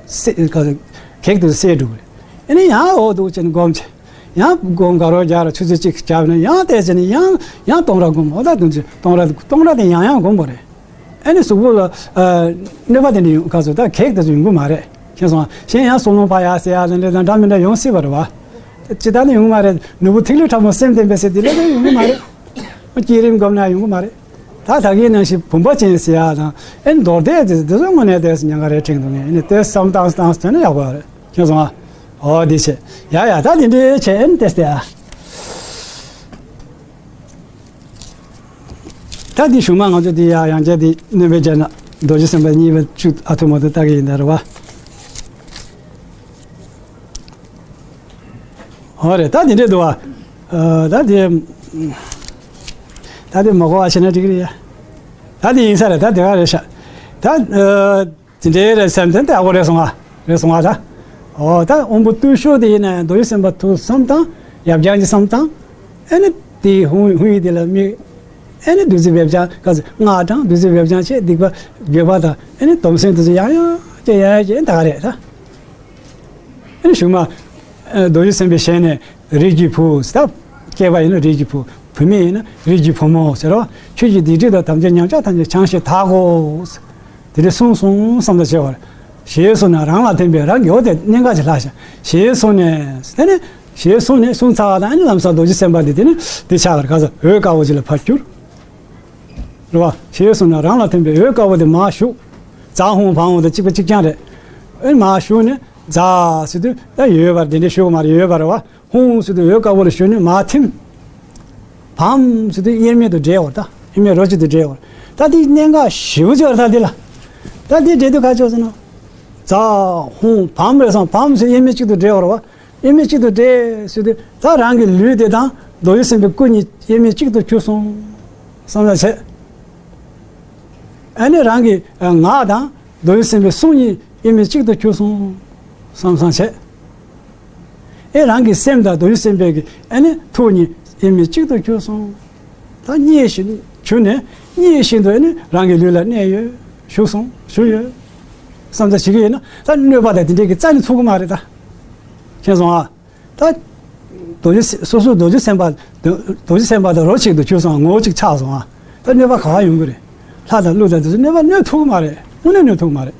སད་ག་གེགས་དེ་ཚོ་སད་འགྲོ་གི་རེད། ཨ་ནི་ཡང་འོ་འདུག་བྱས་ནས་སྒོམ་བྱས། ཡང་སྒོམ་དགའ་རབ་རྒྱག་ར་ཆུ་ཚོད་གཅིག་བརྒྱབ་ནས་ཡང་བལྟས་བྱས་ནས་ཡང་ཡང་གཏོང་ར་སྒོམ། འོ་ད་དུང་ཅིག་གཏོང་ར་གཏོང་ར་དེ་ཡང་ཡང་སྒོམ་དགོས་རེད། ཨ་ནི་གཟུགས་པོ་ལ་ཨ་གནོད་པ་དེ་འདྲ་ཡོང་ག་ཚོད་ད་གེགས་དེ་ཚོ་ཡོང་གི་མ་རེད། མཁྱེན་སོང་ཨ། གཞན་ཡང་སྲོག་རླུང་འཕར་ཡ་ཟེར་ཡ་དེ་འདྲ་དང་འདྲ་མི་འདྲ་ཡོང་སྲིད་པ་རེད་བ། ཇི་ལྟར་ནི་ཡོང་གི་མ་རེད། ནོར་བུ་ཐིག་ལེ་ཕྲ་མོ་སེམས་ལྡན་པས་ཟེར་དེ་ལས་ཀྱང་ཡོང་གི་མ་རེད། བསྐྱེད་རིམ་སྒོམ་ན་ཡོང་གི་མ་རེད། ད་ད་གིན་ནང་བཞིན་བུམ་པ་ཅན་ཟེར་ཡ་དང་ཨེ་མདོར་བསྡུས་དེ་དེ་ཚོ་དངོས་གནས་དེ་ཉེན་ཁ་རེད་དྲན་འདུག་ངས་ཨེ་ནི་དེ་བསམ་སྟངས་སྟངས་དེ་ནི་ཡག་པོ་རེད། མཁྱེན་སོང་ཨ། འོ་འདི་བྱས། ཡ་ཡ་ད་དེ་འདྲའི་བྱས་ཨེ་ནི་ཏེ་སྟེ་ཨ། ད་འདི་གཞུག་མ་ང་ཚོ་འདི་ཡ་ཡང་བསྐྱར་འདི་སྣོན་པ་བྱས་ན་རྡོ་རྗེ་སེམས་དཔའ་གཉིས་པ་བཅུ་ཨ་ཐུར་མ་ཐུར་ལྟ་གི་ཡིན་ད་རེད་བ། འོ་རེད། ད་འདི་འདྲས་འདུག་བ། ཨ་ད་འདི་ད་འདི་མ་གོ་བ་བྱས་ན་འགྲིག་གི་རེད་ཡ། ད་འདི་ཡིན་ས་རེད། ད་དེ་ག་རེད་ཤག་ད་ཨ། དེ་འདྲའི་རེད་བསམ་དོན་དེ་ཨ་ཁོ་རེད་སོང་ང་། རེད་སོང་ང་ད། འོ་ད་དབང་པོ་རྟུལ་ཞུགས་དེ་ཡིན་ན་ཡང་རྡོ་རྗེ་སེམས་དཔའ་ཐུགས་བསམ་དང་ཡབ་རྐྱང་གི་བསམ་དང་། ཨེ་ནི་དེའི་ཧཱུྃ་ཧཱུྃ་ཡིག་དེ་ལ་དམིགས། ཨེ་ནི་བདུད་རྩི་སྦེ་སྦྱང་ག་ཚོད་སྔགས་བགྲང་བདུད་རྩི་སྦེ་སྦྱང་བྱས་སྡིག་པ་འགྱོད་པ་དང་ཨེ་ནི་སྡོམ་སེམས་དེ་ཚོ་ཡང་ཡང་བསྐྱེད་ཡང་ཡང་བསྐྱེད་ད་ག་རེད་ད། ཨེ་ནི་གཞུག་མ། ཨེ་རྡོ་རྗེ་སེམས་དཔའི་ཞལ་ནས་རིགས་ཀྱི་བུ་ཟེར་ད། སྐྱེས་པ་ཡིན་ན་རིགས་ཀྱི་བུ། བུད་མེད་ཡིན་ན་རིགས་ཀྱི་བུ་མོ་ཟེར་རོ། ཁྱོད་ཀྱི་སྡིག་སྒྲིབ་དང་དམ་བཅའ་ཉམས་ཆག་ཐམས་ཅད་བྱང་ཞིང་དག་གོ། དེ་འདྲ་གསུངས་སོང་བསམ་ད་བྱས་པར། ཞེས་གསུངས་ནས་རང་ལ་ཐིམ་པས། རང་གི་འོ་དེ་གནད་འགག་ཅིག་ལྷག་ཤག་ཞེས་གསུངས་ནས་དེ་ནི། ཞེས་གསུངས་ནས་གསུངས་ཚར་བ་དང་ཨ་ནི་ལམ་སང་རྡོ་རྗེ་སེམས་དཔའ་དེ་དེ་ནི་དེ་ཆགས་པར་ག་ས་འོད་དཀར་པོ་ཅིག་ལ་ཕར་གྱུར། རེད་བ། ཞེས་གསུངས་ནས་རང་ལ་ཐིམ་པས་འོད་དཀར་པོ་དེ་མར་ཞུགས། ཛཿཧཱུྃ་བཾ་དང་གཅིག་པ་གཅིག་རྐྱང་རེད། ཨེ་མར་ཞུགས་ནས་ཛཿ་ཟེར་དུས་ད་ཡོད་པར་དེ་འདྲའི་ཞུགས་མ་རེད་ཡོད་པ་རེད་བ། ཧཱུྃ་ཟེར་དུས་འོད་དཀར་པོ་ལ་ཞུགས་ནས་མར་ཐིམ། བཾ་ཟེར་དུས་དབྱེར་མེད་དུ་འདྲེས་འོར་ད་དབྱེར་མེད་རོ་གཅིག་ཏུ་འདྲེས་འོར། ད་དེ་གནད་འགག་ཞེ་པོ་ཅིག་ཡོད་རེད་ད་དེ་ལ། ད་དེ་འདྲེས་དུས་ག་ཅོག་ཟེར་ན། ཛཿཧཱུྃ་བཾ་རེད་སོང་བཾ་ཟེར་དབྱེར་མེད་གཅིག་ཏུ་འདྲེས་འོར་བ། དབྱེར་མེད་གཅིག་ཏུ་འདྲེས་ཟེར་དུས་ད་རང་གི་ལུས་དེ་དང་རྡོ་རྗེ་སེམས་དཔའི་སྐུ་གཉིས་དབྱེར་མེད་གཅིག་ཏུ་གྱུར་སོང་བསམ་བློ་བྱས། ཨ་ནི་རང་གི་ངག་དང་རྡོ་རྗེ་སེམས་དཔའི་གསུང་གཉིས་དབྱེར་མེད་གཅིག་ཏུ་གྱུར་སོང་བསམ་བསམ་བྱས། ཨེ་རང་གི་སེམས་དང་རྡོ་རྗེ་སེམས་དཔའི་གི་ཨ་ནི་ཐུགས་གཉིས་དབྱེར་མེད་གཅིག་ཏུ་གྱུར་སོང་། ད་མཉེས་བཞིན་གྱུར་ནས་མཉེས་བཞིན་དུ་ཨ་ནི་རང་གི་ལུས་ལ་གནས་ཡོད་བཞུགས་སོང་བཞུགས་ཡོད་བསམ་ཚུལ་བྱེད་ཀྱི་ཡོད་ན་ད་གནོད་པ་དང་དེ་འདྲའི་གི་རྩ་ནས་ཚུགས་ཀྱི་མ་རེད་ད། མཁྱེན་སོང་ཨ། ད། རྡོ་རྗེ་སེ་སོ་སོ་རྡོ་རྗེ་སེམས་དཔའ། རྡོ་རྗེ་སེམས་དཔའ་དང་རོ་གཅིག་ཏུ་གྱུར་སོང་ངོ་བོ་གཅིག་ཆགས་སོང་ཨ། ད་གནོད་པ་ག་བ་ཡོང་གི་རེད། ལྷ་དང་ཀླུ་དང་དེ་ཚོ་གནོད་པ་གནོད་ཐུབ་ཀྱི་མ་རེད། དངོས་གནས་གནོད་ཐུབ་ཀྱི་མ་རེད།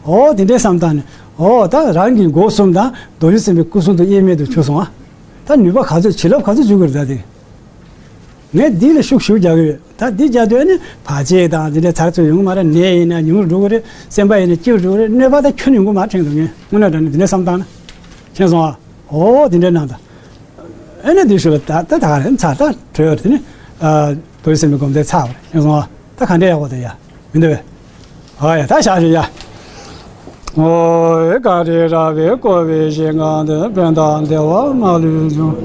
འོ་དེ་འདྲའི་བསམ་སྟངས་ནས་འོ་ད་རང་གི་སྒོ་གསུམ་དང་རྡོ་རྗེ་སེམས་དཔའི་སྐུ་གསུམ་དུ་དབྱེར་མེད་དུ་གྱུར་སོང་ཨ། ད་ནུས་པ་ག་ཚོད་བྱིན་རླབས་ག་ཚོད་འཇུག་གི་རེད་ད་དེ། ངས་འདི་ལ་ཤུགས་ཞུགས་རྒྱག་གི་ཡོད། ད་འདི་རྒྱག་དུས་ནི་བར་ཆད་དང་འདི་འདྲའི་ཚར་ཚོད་ཡོང་གི་མ་རེད། ནད་ཡིན་ན་ཉུང་རུ་འགྲོ་གི་རེད། སེམས་པ་ཡིན་ན་སྐྱིད་རུ་འགྲོ་གི་རེད། གནོད་པ་ད་ཁྱོན་ཡོང་གི་མ་ཕྲན་དུ་ངས་དངོས་གནས་དྲང་གནས་འདི་འདྲའི་བསམ་སྟངས་ན། མཁྱེན་སོང་ཨ། འོ་འདི་འདྲའི་ནང་ད། ཨེ་ནས་འདི་ཞུ་ལ་ད་ད་ད་ག་རེ་ཚར་ད་གྲོལ་ཡོད་དེ་ནི། རྡོ་རྗེ་སེམས་དཔའི་སྒོམ་བཟླས་ཚར་བ་རེད། མཁྱེན་སོང་ཨ། ད་ག་འདྲའི་ཡག་པོ་དེ་ཡ། མི་འདུག་བས། ཨ་ཡ་ད་བཞག་ཞུ་ཡ། ཨོ་ཨེ་ཀ་རེ་ར་བའི་བསྐོར་བའི་ཞིང་ཁམས་འདི། ཕན་དང་བདེ་བ་མ་ལུས་འབྱུང་།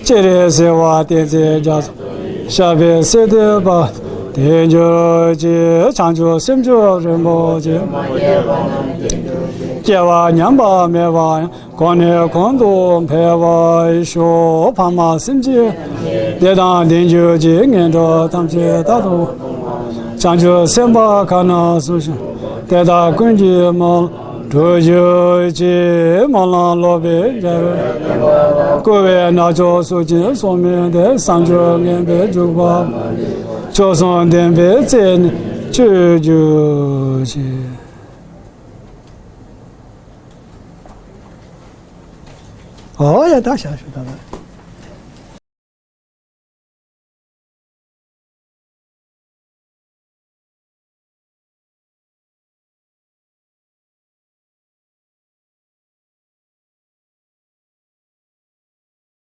སྤྱན་རས་གཟིགས་དབང་བསྟན་འཛིན་རྒྱ་མཚོ། ཞབས་པད་སྲིད་མཐའི་བར་དུ་བརྟན་གྱུར་ཅིག། བྱང་ཆུབ་སེམས་མཆོག་རིན་པོ་ཆེ། སྐྱེ་བ་ཉམས་པ་མེད་པ་ཡང་། གོང་ནས་གོང་དུ་འཕེལ་བར་ཤོག། ཕ་མ་སེམས་ཅན་བདེ་དང་ལྡན་གྱུར་ཅིག། ངན་འགྲོ་ཐམས་ཅད་རྟག་ཏུ། བྱང་ཆུབ་སེམས་དཔའ་གང་ན་བཞུགས་ཤིང་། དེ་དག་ཀུན་གྱི་སྨོན་ལམ་འགྲུབ་གྱུར་ཅིག། སྨོན་ལམ་ལོག་པའི་དགྲ་བོས། བསྐུལ་བའི་རྣལ་འབྱོར་སུ་ཅི་གསུང་མིན་ཏེ། བསམ་སྦྱོར་ངན་པས་འཇུག་པ་མ་ལུས་པ། མཆོག་གསུམ་ལྡན་པའི་རྩལ་ནི་སྤྱོད་གྱུར་ཅིག། ཨོ་ཡ་ད་བཞག་ཞུ་ད་ལ།